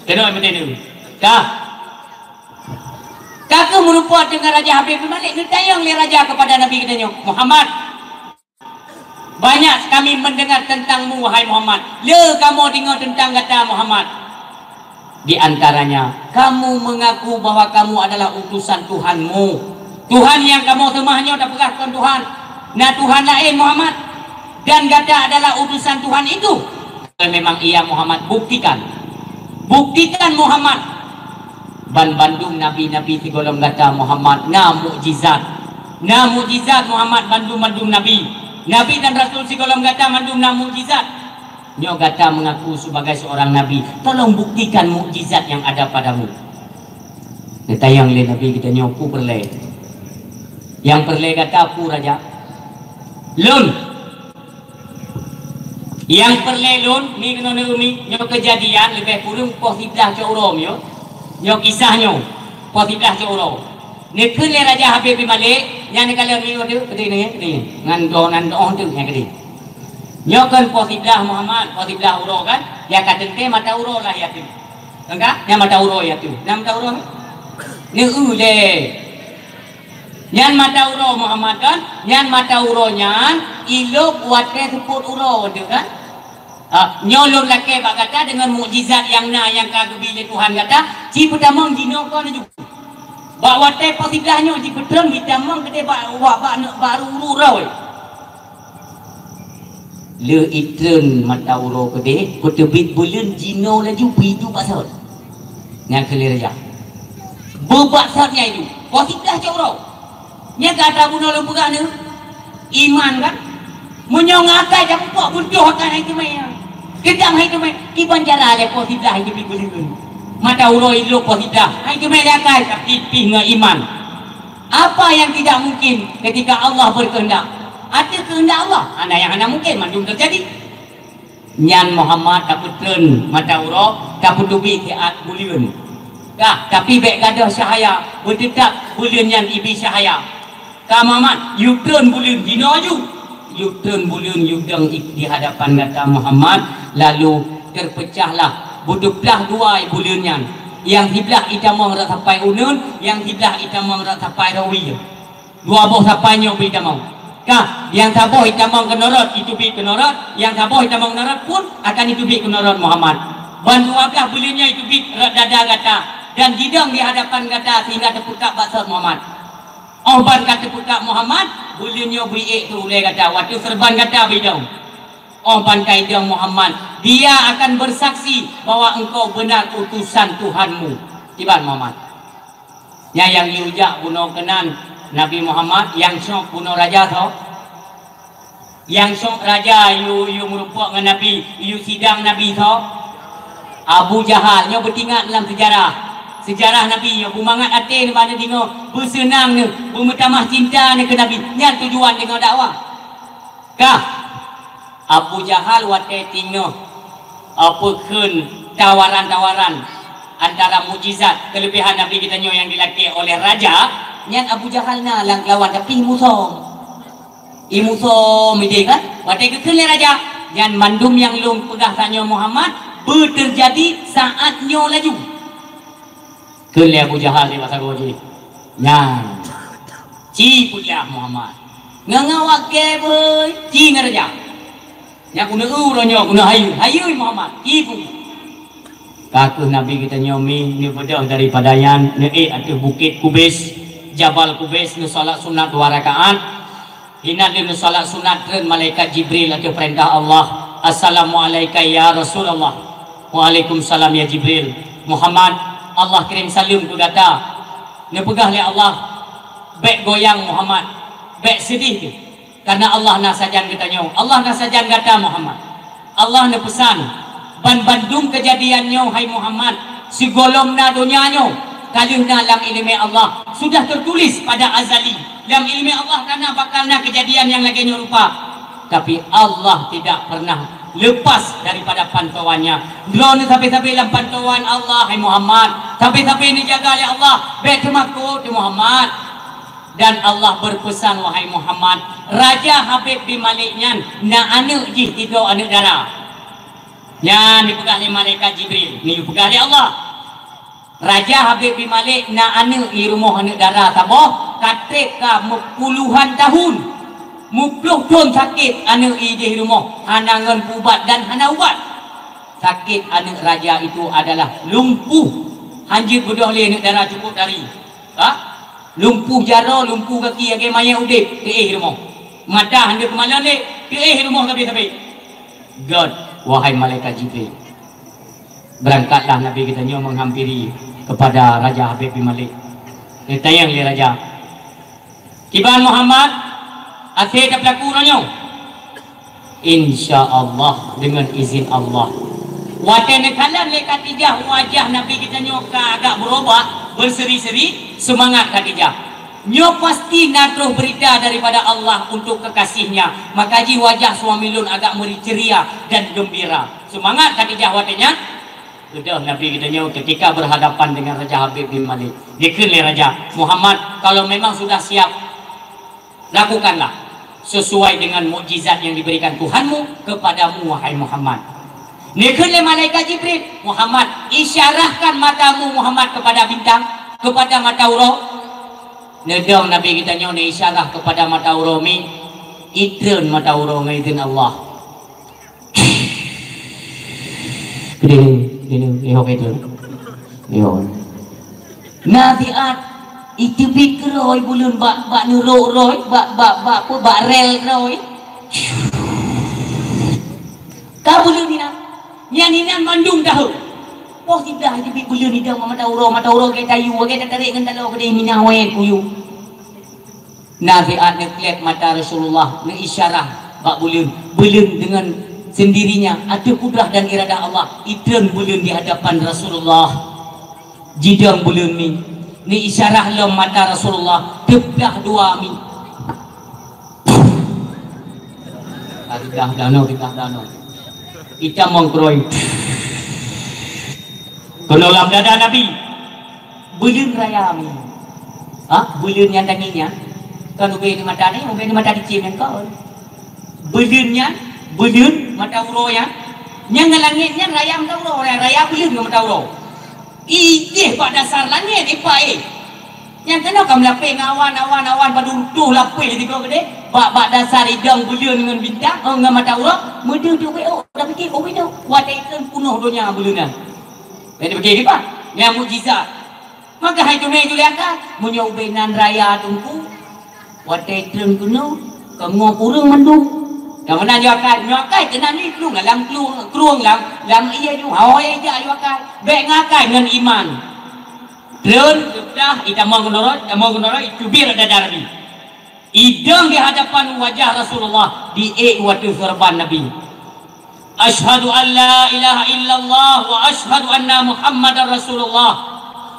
Keunoe maté neueu. Ka. Ka kheueh meurumpok deungon Raja Habib bin Malik, neutanyong lé raja kepada Nabi geutanyoe, "Muhammad, banyak kami mendengar tentangmu, wahai Muhammad. Le kamoe deungoe teuntang gata, Muhammad. Di antaranya, kamu mengaku bahwa kamu adalah utusan Tuhanmu. Tuhan nyang kamoe seumah nyoe tapeugah kon Tuhan. Na Tuhan laén, Muhammad. Dan gata adalah utusan Tuhan itu. Kalau memang iya, Muhammad, buktikan. Buktikan, Muhammad." Ban bandum nabi-nabi sigohlom gata Muhammad na mukjizat. Na mukjizat Muhammad, bandum-bandum nabi. Nabi dan rasul sigohlom gata mandum na mukjizat. Nyoe gata mengaku sebagai seorang nabi. Tolong buktikan mukjizat yang ada padamu. Neutanyong lé Nabi geutanyoe peue peureulée. Nyang peureulée gata peue raja? Lôn. Nyang peureulée lôn, mi keunoe neueu mi, nyoe keujadian leubeh kureueng poh siblaih cot uroe nyoe. Nyoe kisah nyoe, poh siblaih cot uroe. Neukheun lé Raja Habib bin Malik, nyan neukalon mi uroe teuk, keudeh nyan, keudeh nyan. Ngan doh, ngan doh teuk nyan keudeh. Nyoe kon poh siblaih Muhammad, poh siblaih uroe kan? Ya ka teuntée mata uroe lah ya tu. Kan ka? Nyan mata uroe ya tu. Nyan mata uroe. Neueu lé. Nyan mata uroe Muhammad kan? Nyan mata uroe nyan ilok watée seupôt uroe tu kan? Ah, nyoe lôn lakée bak gata deungon mukjizat nyang na nyang ka geubri lé Tuhan gata, ci peutamong jinoe kon laju. Bak watée poh siblaih nyoe jipeutrön jitamong keudeh bak, bak, bak, bak ru-, ru-, uroe. Le itreun mata uroe keudeh, peuteubiet buleuen jinoe laju beuidu bak sot. Nyan kheun lé raja. Beubak sot nyan idu. Poh siblaih cot uroe. Nyan ka ata bunoe lôn peugah neuh, iman kan? Meunyoe ngon akai tapeupuak beuntoh akai hai teumé, teudang hai teumé, kiban cara lé poh siblaih hai teumé beuleuen. Mata uroe ilok poh siblaih, hai teumé lé akai, tapi pih ngon iman. Apa yang tidak mungkin ketika Allah berkehendak? Ateueh keuheundak Allah, hana nyang hana mungkin, mandum teujadi. Nyan Muhammad tapeutreun mata uroe, tapeuteubiet siat buleuen. Dah, tapi bék gadôh cahya, beuteutab buleuen nyan ibi cahya. Ka Muhammad, yue treun buleuen, jinoe aju. Yue treun buleuen, yue dong i-, di hadapan gata Muhammad, lalu terpecahlah, beuteuplah dua buleuen nyan. Nyang siblaih itamong rot sapai uneuen, nyang siblaih itamong rot sapai rot wie. Dua boh sapai nyoe bri tamong. Ka, nyang saboh itamong keunoe rot, iteubiet keunoe rot, nyang saboh itamong keunoe rot pun akan iteubiet keunoe rot Muhammad. Ban dua blaih buleuen nyan iteubiet rot dada gata dan jidong di hadapan gata sehingga teupeukab bak sot Muhammad. Óh ban ka teupeukab Muhammad, buleuen nyoe bri ék keu ulée gata, watée seureuban gata bri dong. Óh ban ka idong Muhammad, dia akan bersaksi bahwa engkau benar utusan Tuhanmu. Kiban Muhammad. Nyan nyang yue jak bunoe keunan Nabi Muhammad, nyang sôk bunoe raja soe? Nyang sôk raja yue, yue meurumpok ngon Nabi, yue sidang Nabi soe? Abu Jahal. Nyoe beutingat lam seujarah. Seujarah Nabi nyoe beumangat até neuh bak neudeungoe, beuseunang neuh, beumeutamah cinta neuh keu Nabi. Nyan tujuan deungoe dakwah. Kah, Abu Jahal watée teungoh, eh, peukheun tawaran-tawaran antara mukjizat keuleubehan Nabi geutanyoe nyang dilakée oleh raja, nyan Abu Jahal na lam keulawan, tapi imusom. Imusom idéh kan? Watée geukheun lé raja, nyan mandum nyang lôn peugah tanyoe Muhammad beuteujadi saát nyoe laju. Kheun lé Abu Jahal di masa goe jih. Nyan. Ci peugah Muhammad. Ngon-ngon awak kée beuh, ci ngon raja. Nyan keuneuk uroe nyoe, keuneuk hayeu. Hayeu Muhammad, ci peugah. Ka kheueh Nabi geutanyoe mi neubeudôh daripada nyan, neuék ateueh Bukét Kubés, Jabal Kubés, neusalat sunat dua rakaat. Inan lheueh neusalat sunat treun malaikat Jibril ateueh peurintah Allah, "Assalamu'alaika ya Rasulullah." "Waalaikumsalam ya Jibril." "Muhammad, Allah kirém saleuem keu gata." Neupeugah lé Allah, "Bék goyang Muhammad, bék seudeh teuh, kareuna Allah na sajan geutanyoe, Allah na sajan gata Muhammad." Allah neupeusan, "Ban bandum keujadian nyoe, hai Muhammad, sigohlom na donya nyoe, ka lheueh na lam iéleumé Allah, sudah teutuléh pada azali. Lam iéleumé Allah ka na bakal na keujadian nyang lagée nyoe rupa. Tapi Allah tidak pernah lepas daripada pantauan-Nya. Droeneuh sabe-sabe lam pantauan Allah, hai Muhammad. Sabe-sabe neujaga lé Allah, bék teumakot, hai Muhammad." Dan Allah beupeusan, "Wahai Muhammad, Raja Habib bin Malik nyan na aneuëk jih sidroe aneuëk dara." Nyan dipeugah lé malaikat Jibril, nyan dipeugah lé Allah. Raja Habib bin Malik na aneuëk i rumoh aneuëk dara saboh, ka treb ka meupuluhan tahun. Meuploh thon sakét aneuëk i jih i rumoh, hana ngon peuubat dan hana ubat. Sakét aneuëk raja itu adalah lumpuh. Hanjeuet beudôh lé aneuëk dara cukôp dari. Ha? Lumpuh jaroe, lumpuh gaki, lagée manyét udeb, teuéh rumoh. Mata hana keumalon lé, teuéh rumoh sabe-sabe. Göt, wahai malaikat Jibril. Berangkatlah Nabi geutanyoe menghampiri kepada Raja Habib bin Malik. Neutanyong lé raja, "Kiban Muhammad, até tapeulaku uroe nyoe?" "Insya Allah, dengan izin Allah." Watée neukalon lé Khadijah wajah Nabi geutanyoe ka agak beurubah, beuseri-seri, seumangat Khadijah. Nyoe pasti na troh beurita daripada Allah untuk kekasih-Nya, maka jih wajah suami lôn agak meuri ceria dan geumbira. Seumangat Khadijah watée nyan. Beudôh Nabi geutanyoe ketika berhadapan dengan Raja Habib bin Malik. Dikheun lé raja, "Muhammad, kalau memang sudah siap, lakukanlah sesuai dengan mukjizat yang diberikan Tuhanmu kepadamu, wahai Muhammad." Neukheun lé malaikat Jibril, "Muhammad, isyarahkan matamu, Muhammad, kepada bintang, kepada mata uroe." Neudong Nabi geutanyoe neuisyarah kepada mata uroe mi, itreun mata uroe ngon idhin Allah. Keudeh, keudeh, ihok itu. Ihok. Na siat, iteubiet keudroe buleuen bak, bak neurok droe, bak, bak, bak, bak rel droe. Ka buleuen inan. Nyan inan mandum tahu. Poh siblaih iteubiet buleuen idong mata uroe, mata uroe gét tayue, gét tatarek ngon taloe keudeh mina wét kuyue. Na siat neuklek mata Rasulullah, neuisyarah bak buleuen. Buleuen dengan sendirinya, ateueh kudrah dan iradah Allah, itreun buleuen di hadapan Rasulullah. Jidong buleuen mi, neuisyarah lom mata Rasulullah, teublah dua mi. Lidah danau, lidah danau. Itam mongkroi. Keunoe lam dada Nabi. Buleuen raya mi. Ha? Buleuen nyang daging nyan. Kon ubé di mata ni, ubé di mata cicém nyan kon. Buleuen nyan, buleuen mata uroe nyan. Nyang ngon langét nyan raya mata uroe, raya, raya buleuen ngon mata uroe. Ijih bak dasar langét ipak éh. Nyang keunoe ka meulapéh ngon awan, awan, awan padum tuh lapéh di sigoe keudéh. Bak, bak dasar idong buleuen ngon bintang, oh, ngon mata uroe, meudeuh di ubé, oh, dak pike ubé nyoe. Watèe ikheun peunoh donya buleuen nyan. Jadi bagi kiban? Nyang mukjizat. Maka hai teumé Juliaka, meunyoe ubé nan raya teungku, watèe treun keunoe, ka ngop ureueng mandum. Nyang meunan nyoe akai, nyoe akai keunan ni krueng lam krueng, krueng lam, lam ié ju, hawai jak nyoe akai. Bèk ngakai ngon iman. Treun, sudah, itamong keunoe rot, tamong keunoe rot, iteubiet dada Nabi. Idong di hadapan wajah Rasulullah, diék u ateueh seureuban Nabi. "Asyhadu an la ilaha illallah wa asyhadu anna Muhammadar Rasulullah."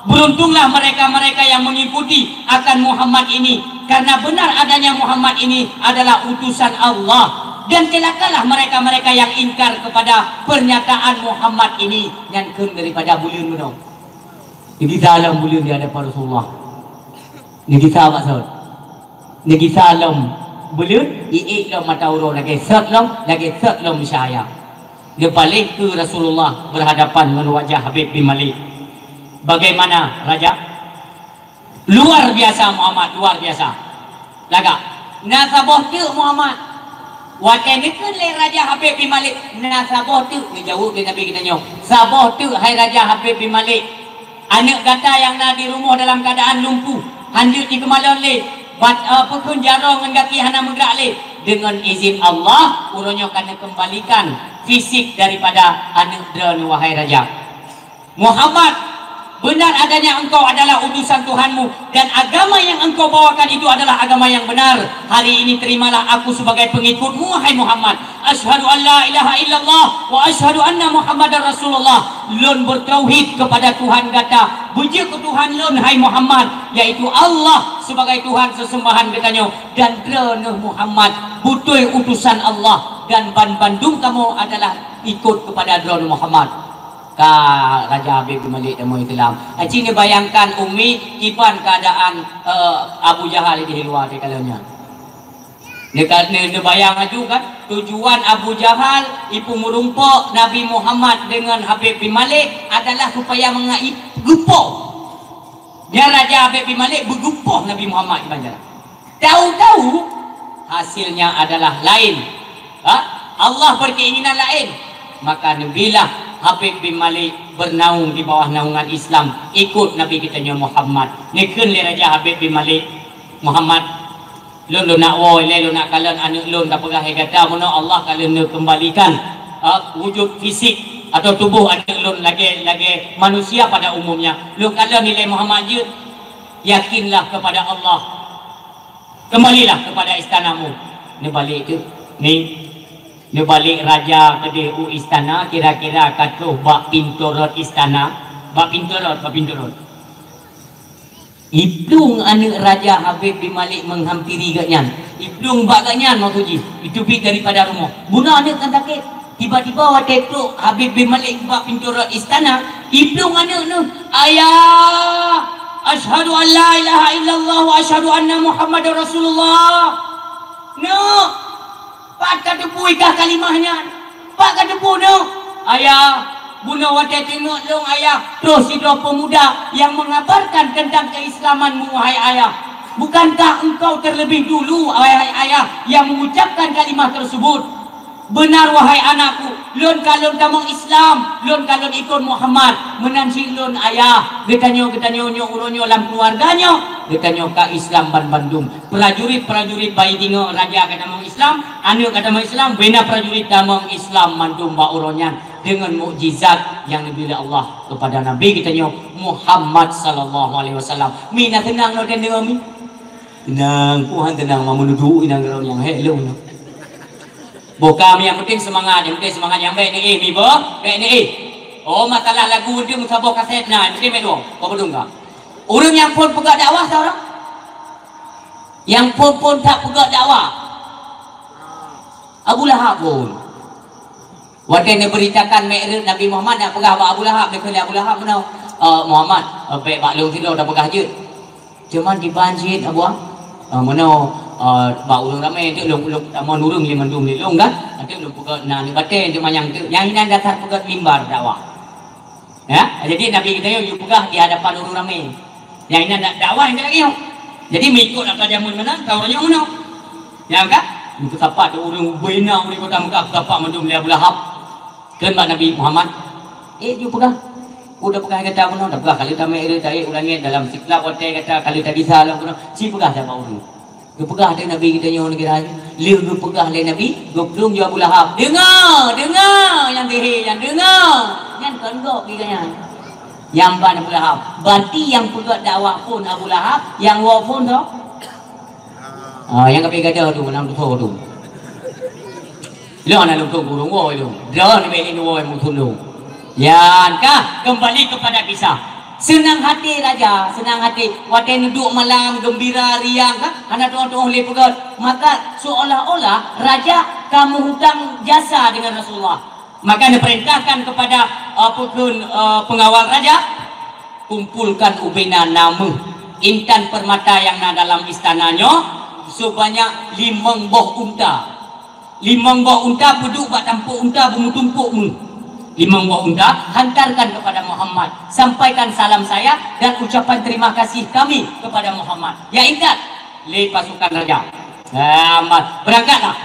Beruntunglah mereka-mereka yang mengikuti akan Muhammad ini, karena benar adanya Muhammad ini adalah utusan Allah. Dan celakalah mereka-mereka yang ingkar kepada pernyataan Muhammad ini. Nyan kheun daripada buleuen bunoe. Neugisa lom buleuen di hadapan Rasulullah. Neugisa bak sot. Neugisa lom buleuen, iék lom mata uroe lagèe sot lom, lagèe sot lom cahya. Neupaléh keu Rasulullah berhadapan ngon wajah Habib bin Malik. Bagaimana, Raja? Luar biasa, Muhammad, luar biasa. Lagak. Na saboh teuk, Muhammad. Watèe neukheun lé Raja Habib bin Malik, na saboh teuk, geujaweueb lé Nabi geutanyoe. Saboh teuk, hai Raja Habib bin Malik. Aneuk gata nyang na di rumoh dalam keuadaan lumpuh, han jeuet jikeumalon lé, bat, eh, peukheun jaroe ngon gaki hana meugrak lé. Deungon izin Allah, uroe nyoe ka neukeumbalikan fisik daripada aneuk droeneuh, wahai Raja. Muhammad, benar adanya engkau adalah utusan Tuhanmu dan agama yang engkau bawakan itu adalah agama yang benar. Hari ini terimalah aku sebagai pengikutmu, hai Muhammad. Asyhadu an la ilaha illallah wa asyhadu anna Muhammadar Rasulullah. Lôn bertauhid kepada Tuhan gata. Beujeuet keu Tuhan lôn, hai Muhammad, yaitu Allah sebagai Tuhan sesembahan geutanyoe dan droeneuh Muhammad, beutôi utusan Allah dan ban bandum kamoe adalah ikut kepada droeneuh Muhammad. Ka Raja Habib bin Malik tamong Islam. Aci neubayangkan Ummi kiban keuadaan, eh, Abu Jahal di luwa di kalon nyan. Neuka-, neu-, neubayang aju kan, tujuan Abu Jahal ipeumeurumpok Nabi Muhammad deungon Habib bin Malik adalah supaya mangat i-, geupoh. Nyan Raja Habib bin Malik beugeupoh Nabi Muhammad kiban jalan. Tahu-tahu, hasilnya adalah lain. Ha? Allah berkeinginan lain. Maka neubilah Habib bin Malik bernaung di bawah naungan Islam, ikut Nabi geutanyoe Muhammad. Neukheun lé Raja Habib bin Malik, "Muhammad, lôn, lôn nak woe lé, lôn nak kalon aneuk lôn, ka peugah lé gata, meunoe Allah ka lôn neukeumbalikan, ha, wujud fisik atau tuboh aneuk lôn lagèe, lagèe manusia pada umumnya. Lôn kalon ilèe Muhammad jeuet, yakinlah kepada Allah." Kembalilah kepada istanamu. Neubalek teuk. Ni, neubalek raja keudeh u istana, kira-kira ka troh bak pintoe rot istana. Bak pintoe rot, bak pintoe rot. Iplueng aneuk Raja Habib bin Malik menghampiri gobnyan. Iplueng bak gobnyan maksud jih. Iteubiet daripada rumoh. Bunoe aneuk kan sakét. Tiba-tiba watèe trok Habib bin Malik bak pintoe rot istana, iplueng aneuk neuh, "Ayah, asyhadu an la ilaha illallah wa asyhadu anna Muhammadar Rasulullah." "Neuk, pat ka teupeu i kah kalimah nyan? Pat ka teupeu, neuk?" "Ayah, bunoe watèe teungeut lôn, Ayah, troh sidroe peumuda nyang mengabarkan tentang keislamanmu, wahai Ayah. Bukankah engkau terlebih dulu, wahai Ayah, yang mengucapkan kalimah tersebut?" "Beunar, wahai anakku, lôn ka lôn tamong Islam, lôn ka lôn ikot Muhammad, meunan cit lôn, Ayah. Geutanyoe, geutanyoe nyoe uroe nyoe lam keuluwarga nyoe, geutanyoe ka Islam ban bandum. Prajurit-prajurit bak i deungoe raja ka tamong Islam, aneuk ka tamong Islam, bubena prajurit tamong Islam mandum bak uroe nyan deungon mukjizat nyang neubri lé Allah keupada Nabi geutanyoe Muhammad sallallahu alaihi wasallam." Mi na seunang lôn deungoe mi? Teunang, Tuhan teunang, ma meunuduek inong droe nyang hék lôn. Boh kami nyang penting seumangat, nyang penting seumangat nyang bèk neuéh, mi boh, bèk neuéh. Oh, masalah lagu tu meusaboh kasét na, nyang penting bèk dong, kau beudong ka. Ureueng nyang phôn peugah dakwah siapa? Nyang phôn-phôn that peugah dakwah. Abu Lahab phôn. Watèe neubeuritakan mi'raj Nabi Muhammad, neupeugah bak Abu Lahab, neukheun lé Abu Lahab meunoe, "Eh, Muhammad, eh, bèk bak lôn sidroe tapeugah jeuet. Cuma diban cit, Abu, ah. Eh, meunoe, eh, bak ureueng ramè, enteuk lôn, lôn tamong ureueng lé mandum lé lôn kan? Enteuk lôn peugah na aneuk batèe, enteuk manyang enteuk." Nyang inan dasar peugah mimbar dakwah. Ya, jadi Nabi geutanyoe yue peugah di hadapan ureueng ramè. Nyang inan dak dakwah nyang lagèe nyoe. Jadi meuikôt atra jameun meunan, ka ureueng nyoe meunoe. Nyang ka? Meusapat ureueng bina ureueng kota Mekah, sapat mandum lé Abu Lahab. Kheun bak Nabi Muhammad, "Eh, yue peugah. Peue tapeugah gata meunoe, tapeugah ka lheueh tamè ureueng taék u langèt dalam siklab watèe gata ka lheueh tabisa lom keunoe. Ci peugah saboh ureueng." Geupeugah lé Nabi geutanyoe nyan kira, lheueh geupeugah lé Nabi, geupeudong ju Abu Lahab. "Deungoe, deungoe, nyang sihé nyan, deungoe!" Nyan kon gob geuh nyan. Nyang ban Abu Lahab. Berarti nyang peugah dakwah phôn Abu Lahab, nyang woe phôn soe? Ah, nyang ka pi gadoh tu, meunan tu tu. Lôn hana lôn kheun ureueng woe lôn. Droeneuh bèk lé neuwoe meuthon lôn. Nyan ka, kembali kepada kisah. Seunang hati raja, seunang hati. Watèe neuduek malam, gembira, riang ka, hana tu'oh-tu'oh lé peugöt. Maka seolah-olah raja ka meuhutang jasa dengan Rasulullah. Maka neupeurintahkan kepada, eh, peukheun, eh, pengawal raja, kumpulkan ubena na méuh intan permata nyang na dalam istana nyoe sebanyak limong boh unta. Limong boh unta peuduek bak tampôk unta beumeutumpôk méuh. Limong boh unta hantarkan kepada Muhammad. Sampaikan salam saya dan ucapan terima kasih kami kepada Muhammad. Ya ingat, lé pasukan raja. Selamat. Berangkatlah.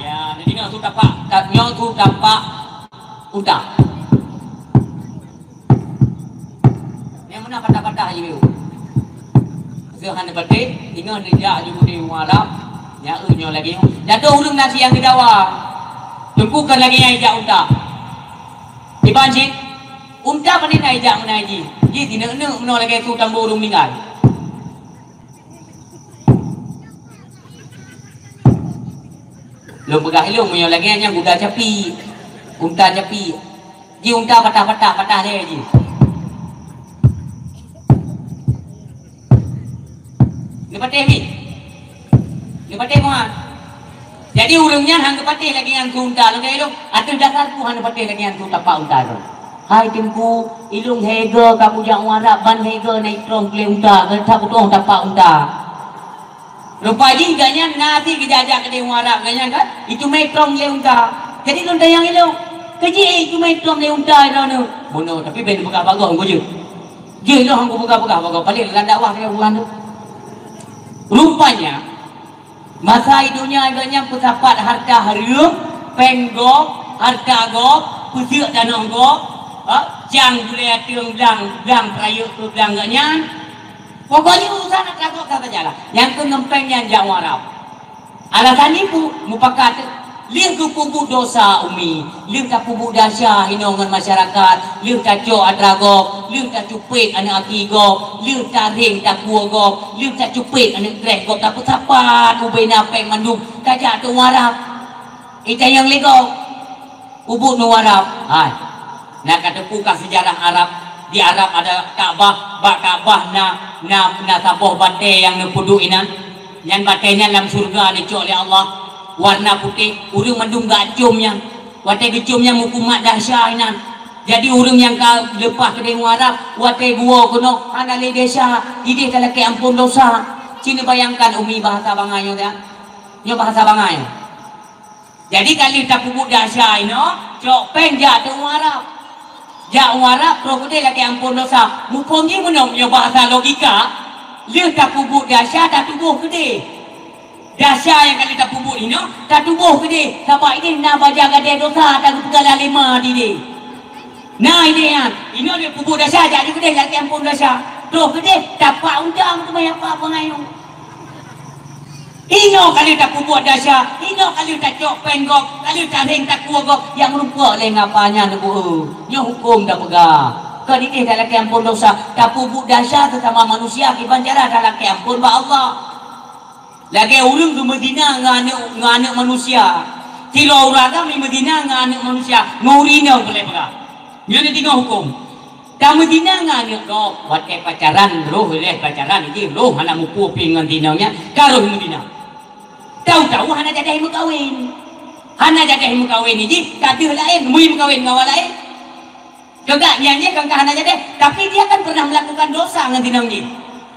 Ya, jadi nyoe su tapak, nyoe su tapak unta. Nyang meunan patah-patah jih. Zeuh hana patéh, ingat neujak ju udeb ureueng Arab, nyan nyoe lagèe nyoe. Jatuh ureueng nasi nyang geudawa. Teungku kan lagèe nyan ijak unta. Iban cit, unta pané na ijak meunan jih. Jih sineuk-neuk meunoe lagèe su tambô ureueng meuninggai. Lôn peugah ilôn meunyoe lagèe nyan kuda capi, unta capi. Jih unta patah-patah, patah lé jih. Neupatéh mi? Neupatéh muat? Jadi ureueng nyan han geupatéh lagèe nyan su unta lagèe ilôn. Ateueh dasar peue han neupatéh lagèe nyan su tapak unta ilôn? Hai Teungku, ilôn hègè ka kujak u Arab ban hègè na itrông lé unta, ka that kutông tapak unta. Rupa jih gobnyan na sit geujak-jak keudéh u Arab gobnyan kan, iteumé itrông lé unta. Jadi lôn tanyong ilôn, keu jih iteumé itrông lé unta droeneuh? Bunoe, tapi bèk neupeugah bak gob, jeuet. Jeuet lôn han kupeugah-peugah bak gob, paléng lam dakwah lé bulan tu. Rupanya, Masa i donya gobnyan peusapat hareuta hareuem, péng gob, hareuta gob, peuseuk tanoh gob, ha, cang gulèe ateueng blang, blang peurayeuk keu blang gobnyan. Pokoknya urusan atra gob sajalah. Nyang keu ngon péng nyan jak u Arab. Alasan jih peue? Mupakat, lheueh geupeubuet dosa umi. Lheueh tapeubuet desya inoe ngon masyarakat, lheueh tacok atra gob, lheueh tacupet aneuk aki gob, lheueh tarheng takue gob, lheueh tacupet aneuk treh gob, tapeusapat ubena péng mandum, tajak teuk u Arab. Itanyong lé gob, "Ubuet nu u Arab?" Hai, na kateupeue kah seujarah Arab? Di Arab ada Ka'bah, bak Ka'bah na, na, na saboh batèe nyang neupeuduek inan. Nyan batèe nyan lam syeuruga neucok lé Allah, warna putéh, ureueng mandum geucôm nyan. Watèe geucôm nyan meukumat desya inan. Jadi ureueng nyang ka leupah keudéh u Arab, watèe geuwoe keunoe hana lé desya, idéh talakèe amphon dosa. Ci neubayangkan umi bahasa bangai nyoe dak? Nyoe bahasa bangai. Jadi ka lheueh tapeubuet desya inoe, cok péng jak teuk u Arab. Jak u Arab, troh keudéh lakèe amphon dosa. Muphom jih meunoe, meunyoe bahasa logika, lheueh tapeubuet desya, tatuboh keudéh. Desya nyang ka lheueh tapeubuet inoe, tatuboh keudéh. Sabab idéh na baja gadée dosa, tageupeugah lé ma di idéh. Na idéh nyan, inoe lheueh peubuet desya, jak di keudéh lakèe amphon desya. Troh keudéh, tapak unta meuteumé apa-apa ngon nyoe. Inoe ka lheueh tapeubuet desya, inoe ka lheueh tacok péng gob, ka lheueh tarheng takue gob, nyang meurumpok lé ngapa nyan neubu-eu. Nyoe huköm tapeugah. Kon idéh talakèe amphon dosa, tapeubuet desya seusama manusia kiban cara talakèe amphon bak Allah. Lagée ureuëng geumeuzina ngon aneuëk, ngon aneuëk manusia. Sidroe ureuëng agam meuzina ngon aneuëk manusia, ngon ureuëng inong peureulée peugah. Nyoe neudeungoe hukôm. Tameuzina ngon aneuëk gob, watée pacaran, roh ilée pacaran jih, roh hana muphom pih ngon inong nyan, ka roh meuzina. Tahu-tahu hana jadeh meukawen. Hana jadeh meukawen jih, ka deuh laén, mui meukawen ngon awak laén. Teuga nyan jih kan ka hana jadeh, tapi dia kan pernah melakukan dosa ngon inong jih.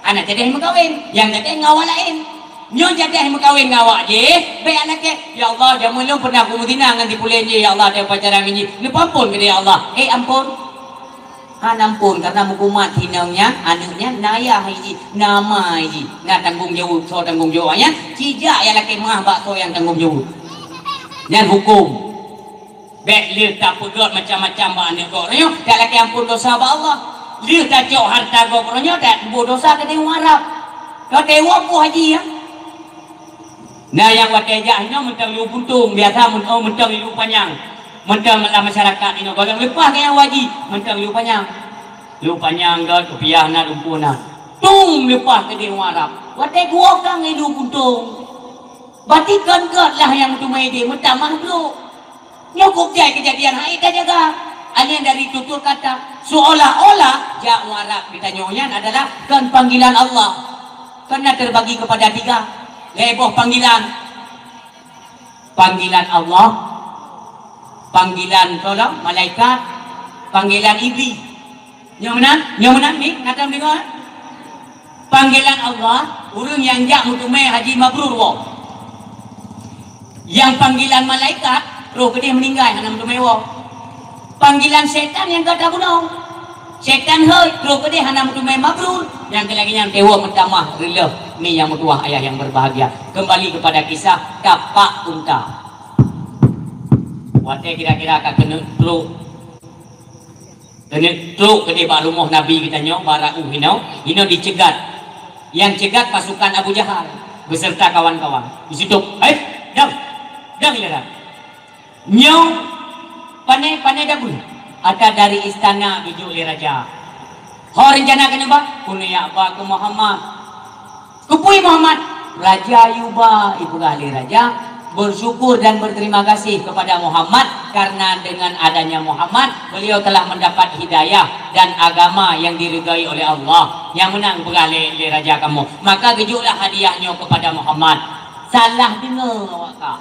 Hana jadeh meukawen, nyang jadeh ngon awak laén. Nyoe jadeh meukawen ngon awak jih, bék lakée, "Ya Allah, jameun lôn pernah kumeuzina ngon si pulen jih, ya Allah, watée pacaran ngon jih." Neupeuampôn keu dia, "Ya Allah." Eh, ampôn. Hana ampôn, karena meukumat inong nyan, aneuëk nyan, na ayah jih, na ma jih, na tanggong jaweueb, soe tanggong jaweueb nyan, cijak ya lakée meuah bak soe nyang tanggong jaweueb. Nyan hukôm. Bék lheueh tapeugét macam-macam bak aneuëk gob uroe nyoe, dak lakée ampôn dosa bak Allah. Lheueh tacok hareuta gob uroe nyoe, dak tuboh dosa keudeh u Arab. Ka teuwoe poh haji, ya. Na nyang watée jak inoe mantong yue puntông, biasa mun-, oh, mantong yue panyang. Mantong lam masyarakat inoe, gohlom leupah keu nyang haji, mantong yue panyang. Yue panyang gét, kupiah na, lumpuh na. Tung leupah keudeh u Arab. Watée geuwoe kang yue puntông. Berarti kon gét lah nyang meuteumé ideh, meutamah brok. Nyoe kok jai keujadian hai tajaga. Hanya dari tutur kata, seolah-olah jak u Arab geutanyoe nyan adalah kon panggilan Allah. Karena terbagi kepada tiga. Lhée boh panggilan. Panggilan Allah, panggilan tolong malaikat, panggilan iblis. Nyoe meunan? Nyoe meunan ni, na tadeungoe? Panggilan Allah, ureuëng nyang jak meuteumé haji mabrur woe. Nyang panggilan malaikat, roh keudeh meuninggai hana meuteumé woe. Panggilan setan nyang ka tabunoe. Setan hôi, roh keudeh hana meuteumé mabrur. Nyang keu lagée nyan teuwoe meutamah reuloh ni nyang meutuwah ayah yang berbahagia. Kembali kepada kisah tapak unta. Watée kira-kira ka keuneuk trok Keuneuk trok keudeh bak rumoh Nabi geutanyoe, bak Ra'uh inoe, inoe dicegat. Nyang cegat pasukan Abu Jahal beserta kawan-kawan. Di situ, "Hai, dang! Dang ilée dang! Nyoe pane, pane dabeuh ata dari istana geujok lé raja. Ho rencana keuneuk ba? Keuneuk jak ba keu Muhammad." Keupeue Muhammad? Raja yue ba, ipeugah lé raja, bersyukur dan berterima kasih kepada Muhammad karena dengan adanya Muhammad, beliau telah mendapat hidayah dan agama yang diridhai oleh Allah. Nyang meunan peugah lé, lé raja kamoe. Maka geujoklah hadiah nyoe kepada Muhammad. Salah deungoe awak ka.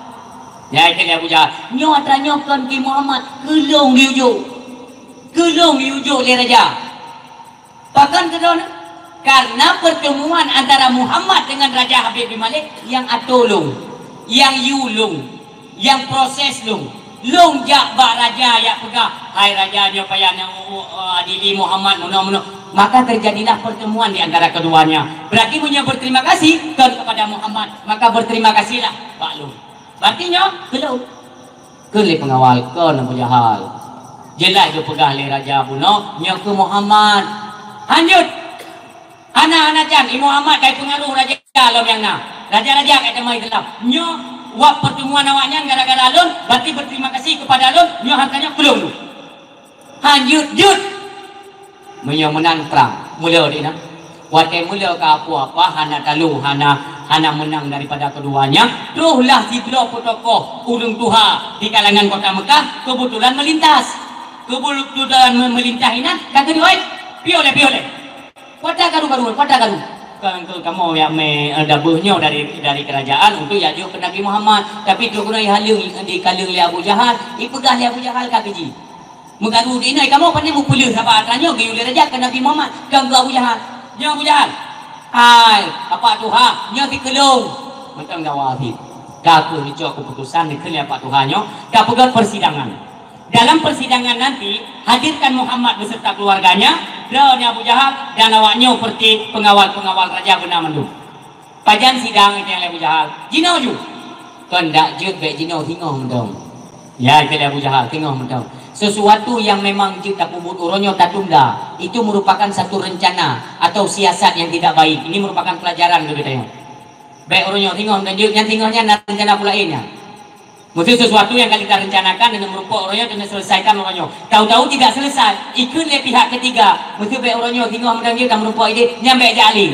Ya, itu dia Abu Jahal. Nyoe atra nyoe kon keu Muhammad, keu lôn geuyue jok. Keu lôn geuyue jok lé raja. Pakon keudroe? Karena pertemuan antara Muhammad dengan Raja Habib bin Malik nyang ato lôn, nyang yue lôn, nyang proses lôn. Lôn jak bak raja jak peugah, "Hai raja, nyoe payah na, uh, uh, adili Muhammad meunoe-meunoe." Maka terjadilah pertemuan di antara keduanya. Berarti meunyoe berterima kasih kon kepada Muhammad, maka berterima kasihlah bak lôn. Berarti nyoe keu lôn. Kheun lé peungawal, kon Abu Jahal. Jeulaih geupeugah lé raja bunoe, nyoe keu Muhammad. Hanjeuet. Hana, hana can, i Muhammad kai peungaruh raja lom nyang na. Raja-raja kai teuma Islam. Nyoe wak pertemuan awaknyan gara-gara lôn, berarti berterima kasih kepada lôn, nyoe hareuta nyoe keu lôn. Hanjeuet-jeuet. Meunyoe meunan prang, mula di na. Watée mula ka apoh apa hana talo, hana, hana meunang daripada keduanya, trohlah sidroe peutokoh ureuëng tuha di kalangan kota Mekah keubeutulan meulintas. Keubeutulan me-, meulintas inan ka geudeuh, "Oi, piôh lé, piôh lé. Kuata karu-karu, kuata karu." Kan, kan kamoe jak mé, eh, dabeuh nyoe dari, dari kerajaan untuk jak jok keu Nabi Muhammad. Tapi troh keunoe ihaleueng, dikaleueng lé Abu Jahal, ipeugah lé Abu Jahal ka keuji. Meugaru di inoe kamoe pane mupeuleueh saban atra nyoe geuyue lé raja keu Nabi Muhammad, keu Abu Jahal. Nyoe Abu Jahal. Hai, Apak Tuha, nyoe si keu lôn. Mantong dawa sit. Ka kheueh neucok keuputusan dikheun lé Apak Tuha nyoe, ka peugét persidangan. Dalam persidangan nanti, hadirkan Muhammad beserta keluarganya, droeneuh Abu Jahal, dan awak nyoe seperti pengawal-pengawal raja beuna mandum. Pajan sidang itu yang Abu Jahal. Jinoe ju. Kon dak jeuet bék jinoe singoh mantong. Ya, itu Abu Jahal, singoh mantong. Sesuatu yang memang jeuet tapeubuet uroe nyoe tatunda, itu merupakan satu rencana atau siasat yang tidak baik. Ini merupakan pelajaran bagi kita. Bék uroe nyoe singoh mantong jeuet, nyan singoh nyan na rencana pula nyan. Mesti sesuatu yang kali kita rencanakan dan merupakan uroe nyoe dan selesaikan uroe nyoe. Tahu-tahu tidak selesai, ikut oleh pihak ketiga. Mesti bék uroe nyoe singoh mantong jeuet dan merupakan ide, nyan bék jadi.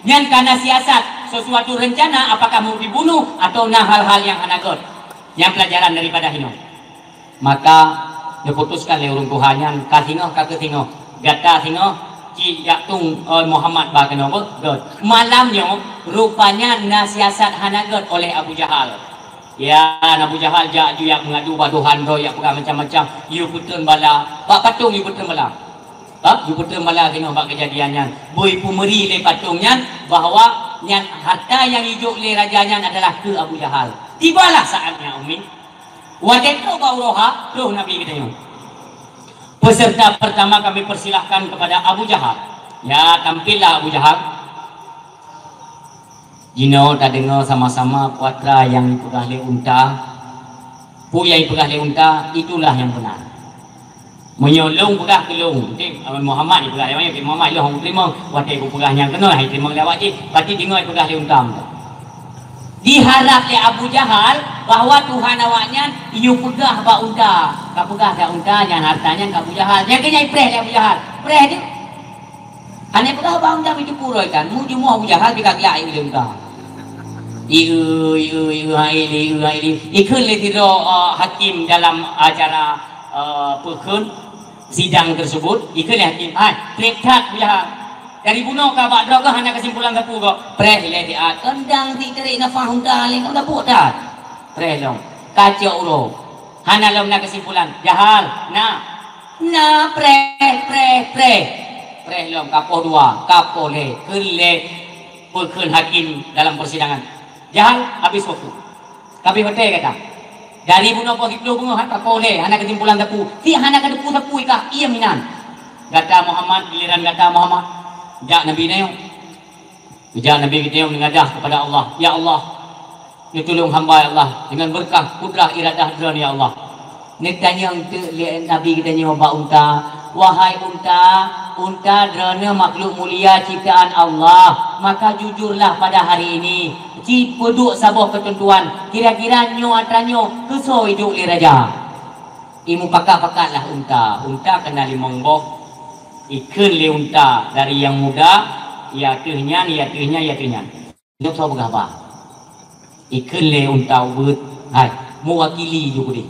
Nyan kana siasat, sesuatu rencana, apakah mau dibunuh atau na hal-hal nyang hana gét. Nyang pelajaran daripada hinoe. Maka diputuskan lé ureuëng tuha nyan, ka singoh ka keu singoh, gata singoh, ci jak tueng, eh, Muhammad ba keunoe beuh, gét. Malam nyoe rupanya na siasat hana gét oleh Abu Jahal. Ya, Abu Jahal jak, jak meungadu bak tuhan droe, jak peugah macam-macam, yue peutreun bala, bak patong yue peutreun bala. Bak yue peutreun bala singoh bak keujadian nyan. Beu peumeuri lé patong nyan bahwa nyan harta nyang ijok lé raja nyan adalah keu Abu Jahal. Tibalah saatnya, Umi. Watée trok bak uroe ha, troh Nabi geutanyoe. Peserta pertama kami persilahkan kepada Abu Jahal. Ya, tampillah Abu Jahal. Jinoe tadeungoe sama-sama peue atra nyang ipeugah lé unta. Peue nyang ipeugah lé unta, itulah nyang beuna. Meunyoe lôn peugah keu lôn, Muhammad ipeugah lé awak nyan, Muhammad lôn hana teurimong, watée kupeugah nyang keunoe hana teurimong lé awak jih, berarti deungoe ipeugah lé unta. Diharab lé Abu Jahal bahwa Tuhan awaknyan yue peugah bak unta. Ka peugah bak unta nyan harta nyan keu Abu Jahal. Nyang keu nyan ipreh lé Abu Jahal. Preh jih. Hana peugah bang jam itu kuroi kan, mu jimoh Abu Jahal pih ka geulak ayue lé unta. Ieu, ieu, ieu, hai lé, ieu, hai lé. Ikheun lé sidroe, eh, hakim dalam acara, eh, peukheun sidang tersebut, ikheun lé hakim, "Hai, treb that Abu Jahal. Dari bunoe ka bak droe hana kesimpulan sapeue gob." Preh lé siat, "Keundang si terik nafah unta lé, kan gabuk that." Preh lom. Kacok uroe. Hana lom na kesimpulan. "Jahal, na." "Na, preh, preh, preh." Preh lom, kapoh dua, kapoh lhèe, kheun lé peukheun hakim dalam persidangan. "Jahal, habis waktu. Habis watèe gata. Dari bunoe poh siplôh beungoh, han kapoh lhèe, hana keusimpulan sapeue. Tiep hana kateupeue sapeue kah, iem inan. Gata Muhammad, giliran gata Muhammad." Jak Nabi nyoe. Geujak Nabi geutanyoe meungadah kepada Allah, "Ya Allah, neutulông hamba, ya Allah, dengan berkah kudrah iradah Droeneuh, ya Allah." Neutanyong teuk lé Nabi geutanyoe bak unta, "Wahai unta, unta Droeneuh makhluk mulia ciptaan Allah, maka jujurlah pada hari ini, ci peuduek saboh keuteuntuan, kira-kira nyoe atra nyoe keusoe iduek lé raja." Imupakat-pakatlah unta, unta keunan limong boh, ikheun lé unta dari nyang muda, "Ya ateueh nyan, ya ateueh nyan, ya ateueh nyan." Nyoe soe peugah haba. Ikheun lé unta ubeuet, "Hai, meuwakili ju keudeh."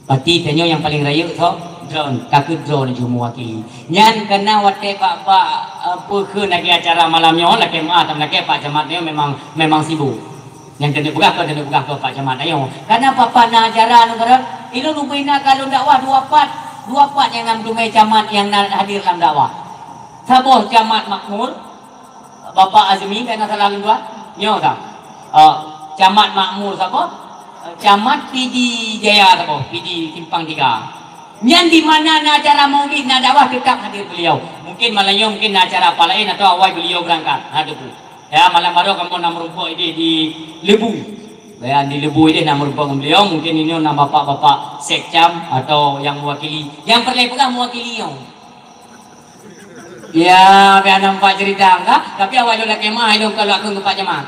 Berarti tanyoe nyang paleng rayeuk soe? Droeneuh. Ka keuh droeneuh ju meuwakili. Nyan kana watèe bak-bak, eh, peukheun lagèe acara malam nyoe, lakèe meu'ah, lakèe Pak Camat nyoe memang, memang sibuk. Nyang keuneuk peugah kon, keuneuk peugah kon Pak Camat nyoe. Kana Bapak na acara nyoe, ulôn ubé na ka lôn dakwah dua pat, dua pat nyang na meuteumèe camat nyang na hadir lam dakwah. Saboh Camat Makmur, Bapak Azmi, kana salah lôn tuan. Nyoe ka. Eh, Camat Makmur saboh, eh, Camat Pidie Jaya saboh, Pidie Simpang Tiga. Nyan di mana na acara maulid, na dakwah, tetap hadir beliau. Mungkin malam nyoe mungkin na acara apa laén atau awai beliau berangkat. Ha, teupeue. Ya, malam baroe kamoe na meurumpok idéh di Lebu. Ya, di Lebu idéh na meurumpok ngon beliau. Mungkin inoe na bapak-bapak sekcam atau nyang mewakili. Nyang peureulèe peugah mewakili nyoe. Ya, biar nampak cerita ka. Tapi awak lôn lakèe meu'ah, ilôn ka lôn akheun keu Pak Camat.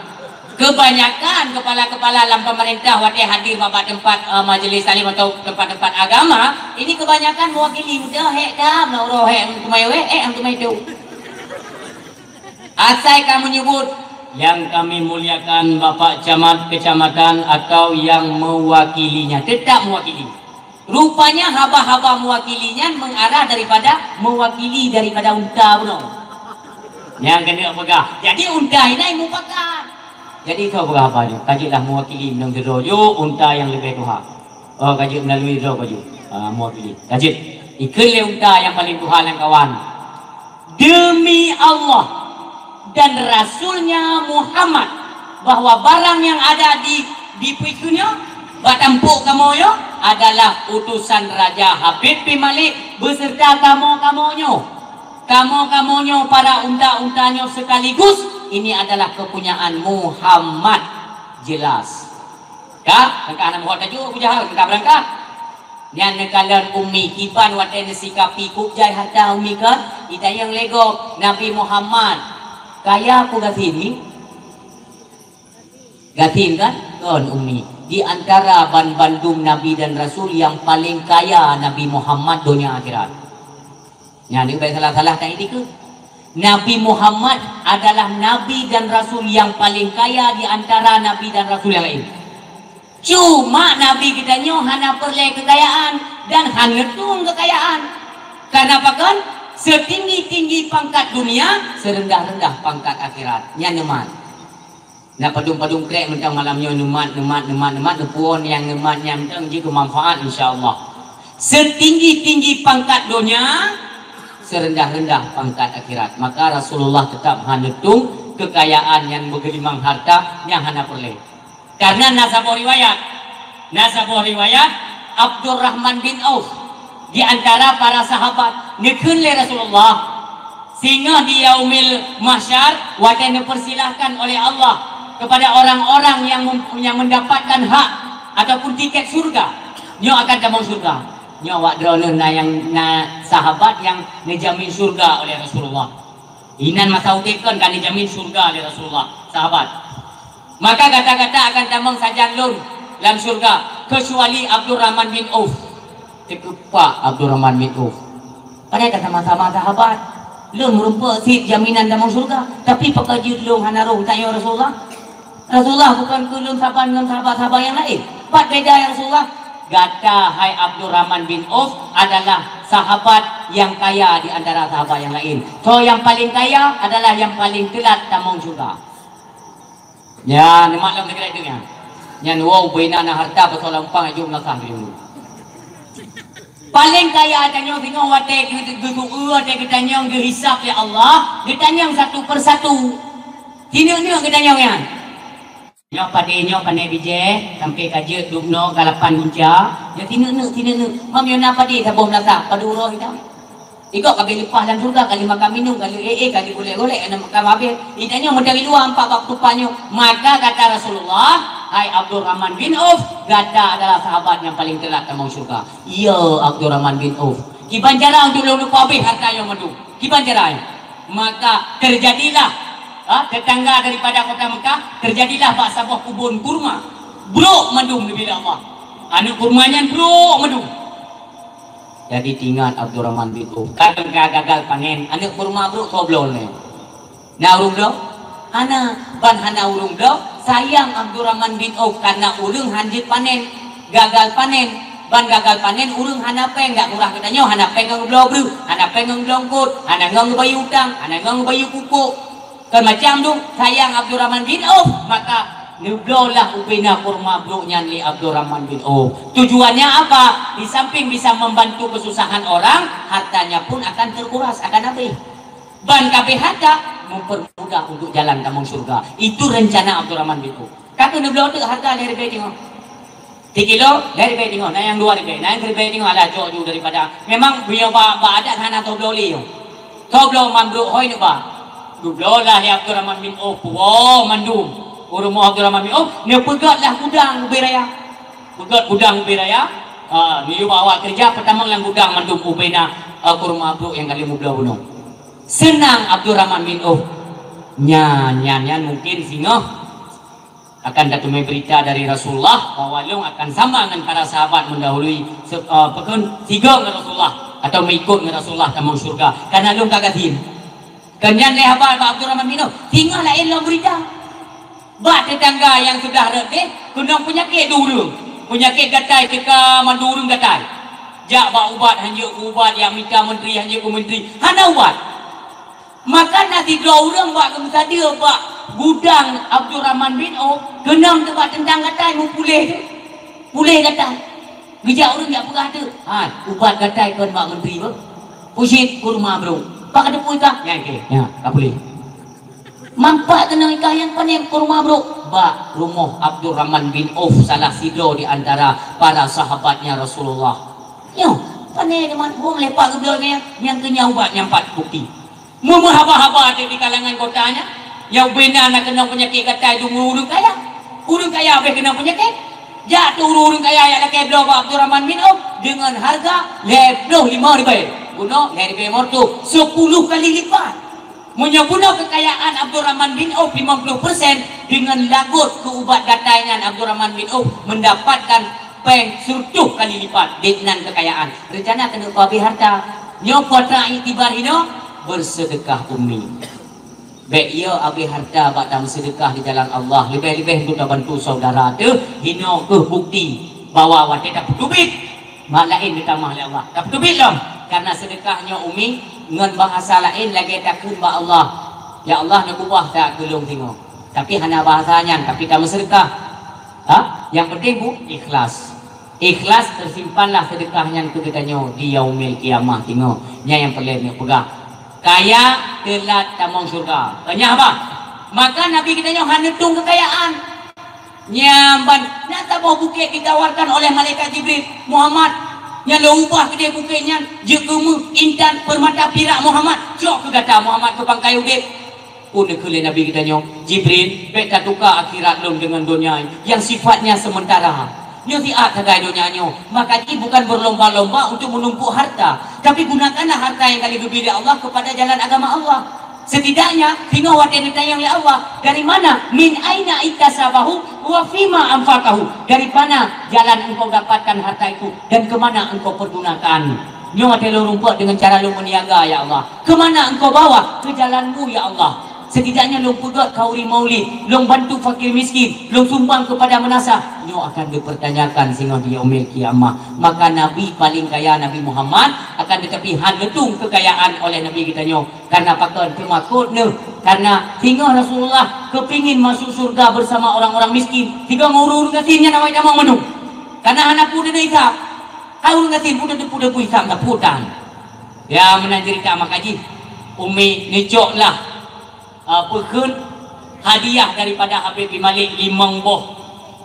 Kebanyakan kepala-kepala lam pemerintah watèe hadir bak, bak tempat, eh, majelis taklim atau tempat-tempat agama, ini kebanyakan mewakili, udah hek dah, na uroe hek, teumai weh, eh, teumai tu. Asai ka menyebut, "Yang kami muliakan Bapak Camat Kecamatan atau yang mewakilinya," tetap mewakili. Rupanya haba-haba mewakili nyan mengarah daripada mewakili daripada unta bunoe. Nyang keuneuk peugah. Jadi unta inan mupakat. Jadi soe peugah haba nyoe? Ka jeuet lah mewakili ngon sidroe ju unta nyang leubeh tuha. Oh, ka jeuet melalui droe ka jeuet. Ah, mewakili. Ka jeuet. Ikheun lé unta nyang paleng tuha lam kawan. Demi Allah dan Rasulnya Muhammad, bahwa barang yang ada di, di puikeu nyoe, bak tampôk kamoe nyoe, adalah utusan Raja Habib bin Malik beserta kamoe-kamoe nyoe. Kamoe-kamoe nyoe, para unta-unta nyoe sekaligus, ini adalah kepunyaan Muhammad. Jelas. Ka, ka hana muhot laju Abu Jahal, ka berangkat. Nyan neukalon Ummi, kiban watèe neusikapi kôb jai harta Ummi kan, itanyong lé gob, "Nabi Muhammad kaya peue gasien, Mi?" Gasien kan? Kon Ummi. Di antara ban bandum nabi dan rasul, yang paling kaya Nabi Muhammad donya akhirat. Nyan, bèk salah-salah tan dikeue. Nabi Muhammad adalah nabi dan rasul yang paling kaya di antara nabi dan rasul yang lain. Cuma nabi geutanyoe hana peureulée keukayaan dan hana tueng keukayaan. Karena pakon? Setinggi-tinggi pangkat dunia, serendah-rendah pangkat akhirat. Nyan neumat. Na padum-padum krek mantong malam nyoe neumat, neumat, neumat, neumat, neupuon nyang neumat nyan mantong jeuet keu manfaat, insya Allah. Setinggi-tinggi pangkat donya, serendah-rendah pangkat akhirat. Maka Rasulullah tetap hana tueng keukayaan nyang beugeulimang harta nyang hana peureulée. Karena na saboh riwayat, na saboh riwayat Abdurrahman bin Auf di antara para sahabat neukheun lé Rasulullah, singoh di Yaumil Mahsyar, watée neupersilahkan oleh Allah kepada orang-orang yang mem-, yang mendapatkan hak ataupun tiket surga, nyoe akan tamong surga. Nyoe awak droeneuh na nyang na sahabat nyang neujamin surga oleh Rasulullah. Inan masa udeb kon ka neujamin surga oleh Rasulullah, sahabat. Maka gata-gata akan tamong sajan lôn lam syurga, keucuali Abdurrahman bin Auf. Teukeupak Abdurrahman bin Auf. Padahai ka sama-sama sahabat. Lôn meurumpok sit jaminan tamong syurga, tapi pakon jeuet lôn hana roh tanyoe Rasulullah? Rasulullah bukan keu lôn saban ngon sahabat-sahabat nyang laén. Pat beda ya Rasulullah? Gata, hai Abdurrahman bin Auf, adalah sahabat nyang kaya di antara sahabat nyang laén. Soe nyang paleng kaya adalah nyang paleng teulat tamong syurga. Ya, neumaklum neugara itu nyan. Nyan woe ubena na harta pasal lampang aju meunasah dulu. Paleng kaya tanyoe singoh watée geu-, geu-, geu-, watée geutanyong geuhisab ya Allah, geutanyong satu persatu. Tineuk-neuk geutanyong nyan. Nyoe padé nyoe pané bijéh, sampai ka jeuet dubnoe ka lapan gunca. Nyoe tineuk-neuk, tineuk-neuk. Mam nyoe na padé saboh meunasah, padub uroe hitam. Ikok ka abéh leupah lam syurga, ka lheueh makan minum, ka lheueh ék-ék, ka lheueh golek-golek, aneuk makan habéh. Itanyoe meudari luwa empat bak ketupat nyoe. Maka kata Rasulullah, "Hai Abdurrahman bin Auf, gata adalah sahabat nyang paleng teulat tamong syurga." Ya Abdurrahman bin Auf. Kiban cara untuk lôn leupah abéh harta nyoe mandum. Kiban cara nyoe. Maka terjadilah, ha, tetangga daripada kota Mekah, terjadilah bak saboh kubon kurma. Brok mandum neubi lé Allah. Aneuk kurma nyan brok mandum. Jadi teuingat Abdurrahman bin Auf, kadang ka gagal panen, aneuk kurma brok soe bloe lé. Na ureuëng bloe? Hana, ban hana ureuëng bloe, sayang Abdurrahman bin Auf karena ureuëng hanjeuet panen, gagal panen, ban gagal panen ureuëng hana péng, dak kurang geutanyoe hana péng ngon bloe breueh, hana péng ngon bloe eungkot, hana ngon geubayeue utang, hana ngon geubayeue pupuk. Kon macam tu, sayang Abdurrahman bin Auf, maka neubloelah ubena kurma brok nyan lé Abdurrahman bin Auf. Tujuannya apa? Di samping bisa membantu kesusahan orang, hartanya pun akan terkuras, akan habis. Ban ka abéh harta, mempermudah untuk jalan tamong syurga. Itu rencana Abdurrahman bin Auf. Ka keuh neubloe teuk harta lhèe ribèe teungoh. Sikilo lhèe ribèe teungoh, na nyang dua ribèe, na nyang ribèe teungoh, alah cok ju daripada. Memang meunyoe bak, bak adat hana tobloe lé nyoe. Tobloe man brok hôi neuba. Geubloe lah lé Abdurrahman bin Auf, puwoe mandum. U rumoh Abdurrahman bin Auf, neupeugöt lah gudang ubé raya. Peugöt gudang ubé raya, ha, neuyue bak awak keureuja, peutamong lam gudang mandum ubena, ha, kurma brok nyang ka lheueh meubloe bunoe. Seunang Abdurrahman bin Auf. Nyan, nyan, nyan mungkin singoh akan tateumé beurita dari Rasulullah bahwa lôn akan sama ngon para sahabat meundahului se-, eh, peukon sigoe ngon Rasulullah atau meuikot ngon Rasulullah tamong syurga. Karena lôn ka gasien. Kon nyan lé haba bak Abdurrahman bin Auf, singoh laén lom beurita. Bak tetangga nyang sudah rot deh, keunong peunyakét dua ureuëng. Peunyakét gatai teuka mandum ureuëng gatai. Jak bak ubat hanjeuet keu ubat, jak mita meuntri hanjeuet keu meuntri. Hana ubat. Maka na sidroe ureuëng bak geumeusadeue bak gudang Abdurrahman bin Auf, keunong teuh bak teuntang gatai meupuléh teuh. Puléh gatai. Geujak ureuëng jak peugah teuh, "Hai, ubat gatai kon bak meuntri beuh. Pucit kurma brok." Bak ka teupeu ikah, nyan keuh, nyan, ka puléh. Manfaat keunong ikah nyan pané kurma brok. Bak rumoh Abdurrahman bin Auf, salah sidroe di antara para sahabatnya Rasulullah. Nyoe, pané nyoe man, wong lepak geubloe nyan, nyang keu nyan ubat nyang pat bukti. Meumeuhaba-haba di kalangan kota nyan, nyang ubena na keunong peunyakét gatai dum ureuëng kaya. Ureuëng kaya habéh keunong peunyakét. Jak teuh ureuëng-ureuëng kaya nyang lakée bloe bak Abdurrahman bin Auf deungon hareuga lhèe ploh limong ribèe. Bunoe lhèe ribèe meureutoh, sepuluh kali lipat. Meunyoe bunoe keukayaan Abdurrahman bin Auf limong ploh persen, deungon lagot keu ubat gatai nyan Abdurrahman bin Auf mendapatkan péng sireutoh kali lipat deungon keukayaan. Reuncana keuneuk peuhabéh harta. Nyoe peue atra iktibar hinoe? Beuseudeukah Ummi. Bék yo abéh hareuta bak tameuseudeukah di jalan Allah, leubeh-leubeh untuk tabantu saudara teuh. Hinoe keuh bukti bahwa watée tapeuteubiet, mak laén neutamah lé Allah. Tapeuteubiet lom, karena seudeukah nyoe Ummi ngon bahasa laén lagée takheun bak Allah, "Ya Allah, neukeubah that keu lôn singoh." Tapi hana bahasa nyan, tapi tameuseudeukah. Ha? Nyang penting bu, ikhlas. Ikhlas, teusimpanlah seudeukah nyan keu geutanyoe di Yaumil Qiyamah singoh. Nyan nyang peureulée neupeugah. Kaya teulat tamong syurga. Tanyah bah. Maka Nabi geutanyoe hana tueng keukayaan. Nyan ban, na saboh bukét ditawarkan oleh malaikat Jibril, "Muhammad, nyan lôn ubah keudeh bukét nyan jeuet keu meuh, intan, peurmata, pirak, Muhammad. Cok keu gata, Muhammad, keu pangkai udeb." Peue neukheun lé Nabi geutanyoe, "Jibril, bék tatuka akhirat lôn deungon donya nyang sifatnya sementara. Nyoe siat sagai donya nyoe, maka jih bukan berlomba-lomba untuk menumpuk harta, tapi gunakanlah harta yang ka lheueh geubri lé Allah kepada jalan agama Allah. Setidaknya, singoh watée neutanyong lé Allah, 'Dari mana? Min aina iktasabahu wa fima anfaqahu?' Dari mana jalan engkau dapatkan harta itu dan ke mana engkau pergunakan?" Nyoe watée lôn rumpok deungon cara lôn meuniaga, ya Allah. Keu mana engkau bawa? Keu jalan-Mu, ya Allah. Setidaknya lôn peugét khauri maulid, lôn bantu fakir miskin, lôn sumbang keupada meunasah. Nyoe akan dipertanyakan singoh di Yaumil Qiyamah. Maka Nabi paling kaya, Nabi Muhammad, akan tetapi hana tueng keukayaan oleh Nabi geutanyoe. Karena pakon? Teumakot neuh. Karena singoh Rasulullah keupingin masuk syurga bersama orang-orang miskin. Singoh ureuëng gasien nyan awai tamong mandum. Karena hana peue hisab. Hai ureuëng gasien, peue teupeue-teupeue hisab, taputan. Ya, meunan cerita maka jih. Ummi neucoklah, ah, peukheun hadiah daripada Habib bin Malik limong boh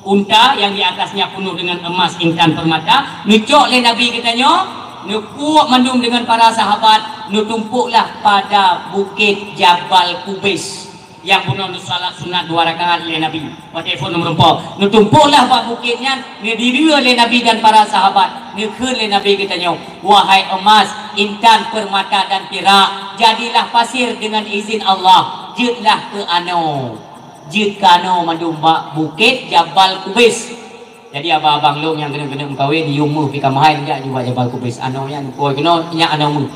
unta yang di atasnya penuh dengan emas intan permata, neucok lé Nabi geutanyoe, neukuek mandum dengan para sahabat, neutumpoklah pada bukét Jabal Kubais. Nyang bunoe neusalat sunat dua rakaat lé Nabi. Watée phon meurumpok, neutumpoklah bak bukét nyan, neudirie lé Nabi dan para sahabat. Neukheun lé Nabi geutanyoe, "Wahai emas, intan, permata dan pirak, jadilah pasir dengan izin Allah. Jeuetlah keu anoe. Jeuet keu anoe mandum bak bukét Jabal Kubais." Jadi abang-abang lôn nyang keuneuk-keuneuk meukawen, yum meuh pih ka meuhai, jak ju bak Jabal Kubais. Anoe nyan, koi keunoe, nyak anoe meuh.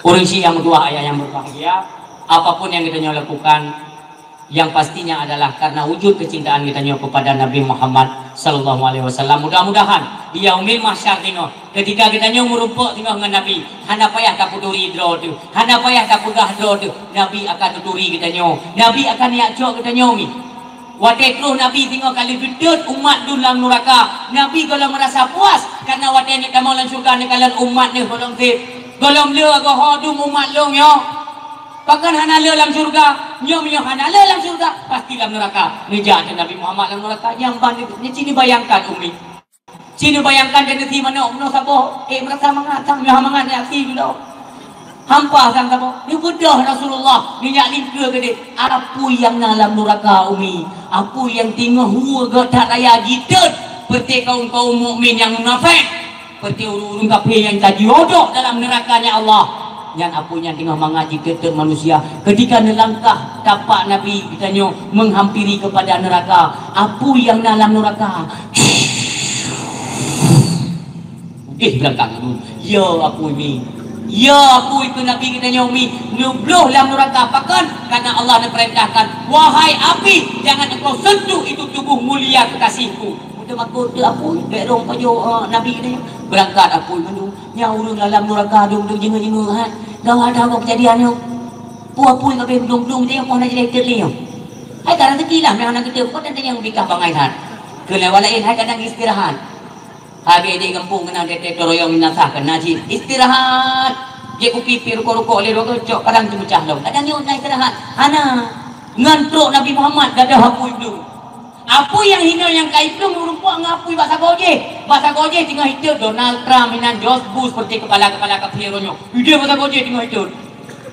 Ureuëng syiah meutuah ayah nyang berbahagia, apapun yang geutanyoe lakukan, yang pastinya adalah karena wujud kecintaan geutanyoe kepada Nabi Muhammad sallallahu alaihi wasallam. Mudah-mudahan di Yaumil Mahsyar singoh, ketika geutanyoe meurumpok singoh ngon Nabi, hana payah tapeuturi droe teuh, hana payah tapeugah droe teuh, Nabi akan tuturi geutanyoe, Nabi akan jak cok geutanyoe mi. Watée troh Nabi singoh ka lheueh geutot umat dum lam nuraka, Nabi gohlom meurasa puas, karena watée neuk tamong lam syurga neukalon umat neuh gohlom sép. Gohlom le goh ho dum umat lôn nyoe. Pakon hana le lam syurga? Nyoe meunyoe hana le lam syurga, pasti lam nuraka. Neujak teuh Nabi Muhammad lam nuraka, nyang ban nyoe cit neubayangkan Ummi. Cit neubayangkan dan neusi manok bunoe saboh, eh, meurasa mangat sang, nyoe mangat nyak si bunoe. Hampa sang saboh. Neubeudôh Rasulullah, neujak lingkeue keudeh. Apui nyang na lam nuraka, Ummi? Apui nyang teungoh hue geuh that raya jitot, peureuté kaum-kaum mukmin nyang munafék, peureuté ureuëng-ureuëng kafé nyang ka jiodok dalam neuraka nyan Allah. Nyan apui nyan teungoh mangat jitot manusia. Ketika neulangkah tapak Nabi geutanyoe menghampiri kepada neraka, apui nyang na lam nuraka. Udeh beurangkat dulu. Ya apui mi. Ya apui keu Nabi geutanyoe mi. Neubloh lam nuraka pakon? Karena Allah neupeurintahkan, "Wahai api, jangan engkau sentuh itu tubuh mulia kekasihku." Beuteumakot teuh apui, bék rhom pajoh, eh, Nabi geutanyoe. Beurangkat apui mandum. Nyan ureuëng lam nuraka dum-dum jingeu-jingeu hai. Gawat that kejadian nyoe. Peue apui ka abéh meudong-dong, teunyong poh na jilai teut lé nyoe. Hai ka rezeki lah, meuhana geutem, peue teunyong bikah bangai that. Keu lewat laén, hai kadang istirahat. Habéh di gampông keunan teutek toroyong minasah keunan cit. Istirahat. Jép kupi pi rukok-rukok lé dua cok, kadang teumeucah lom. Kadang nyoe na istirahat. Hana. Ngon trok Nabi Muhammad gadoh apui dum. Apui nyang hinoe nyang ka iplueng meurumpok ngon apui bak sagoe jih. Bak sagoe jih teungoh itot Donald Trump inan, George Bush, seperti kepala-kepala kafé uroe nyoe. Ideh bak sagoe jih teungoh itot.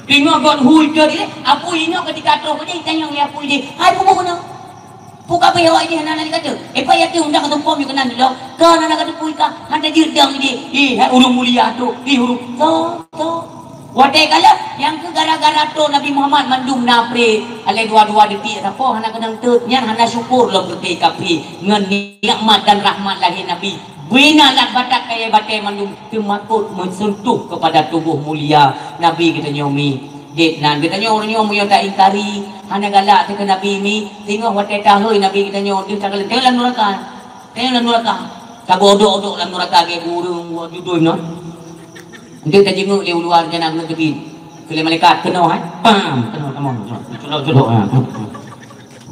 Teungoh got hu itot ilée, apui inoe ketika troh keudeh itanyong lé apui jih, "Hai peue bunoe? Peue ka abéh awak jih hana na dikata? Eh, pat yatim undang katumpom yue keunan ilong. Ka hana na katupui ka, hana jeuet dang jih. Ih, hai ureuëng mulia tu. Ih, ureuëng." Toh, toh. Watée kalon, nyang keu gara-gara troh Nabi Muhammad mandum na pré, alai dua-dua detik sapo hana keunong teut, nyan hana syukur lom keu kafé ngon nikmat dan rahmat lahé Nabi. Bina lam batat kayèe batèe mandum teumakot meuseuntuh keupada tuboh mulia Nabi geutanyoe mi. Dek nan geutanyoe uroe nyoe meunyoe taingkari, hana galak teuh keu Nabi mi, singoh watèe tahôi Nabi geutanyoe deuh takalon teuh lam nuraka. Teuh lam nuraka. Tagodok-odok lam nuraka gèt ureueng buet judôi nyoe. Enteuk tajeungok lé uluwa rencana geuneuk teubiet. Keu lé malaikat keunoe, hai. Pam, keunoe tamong. Culok-culok, ha.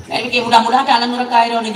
Saya pikir mudah-mudahan tak lam nuraka ira ni.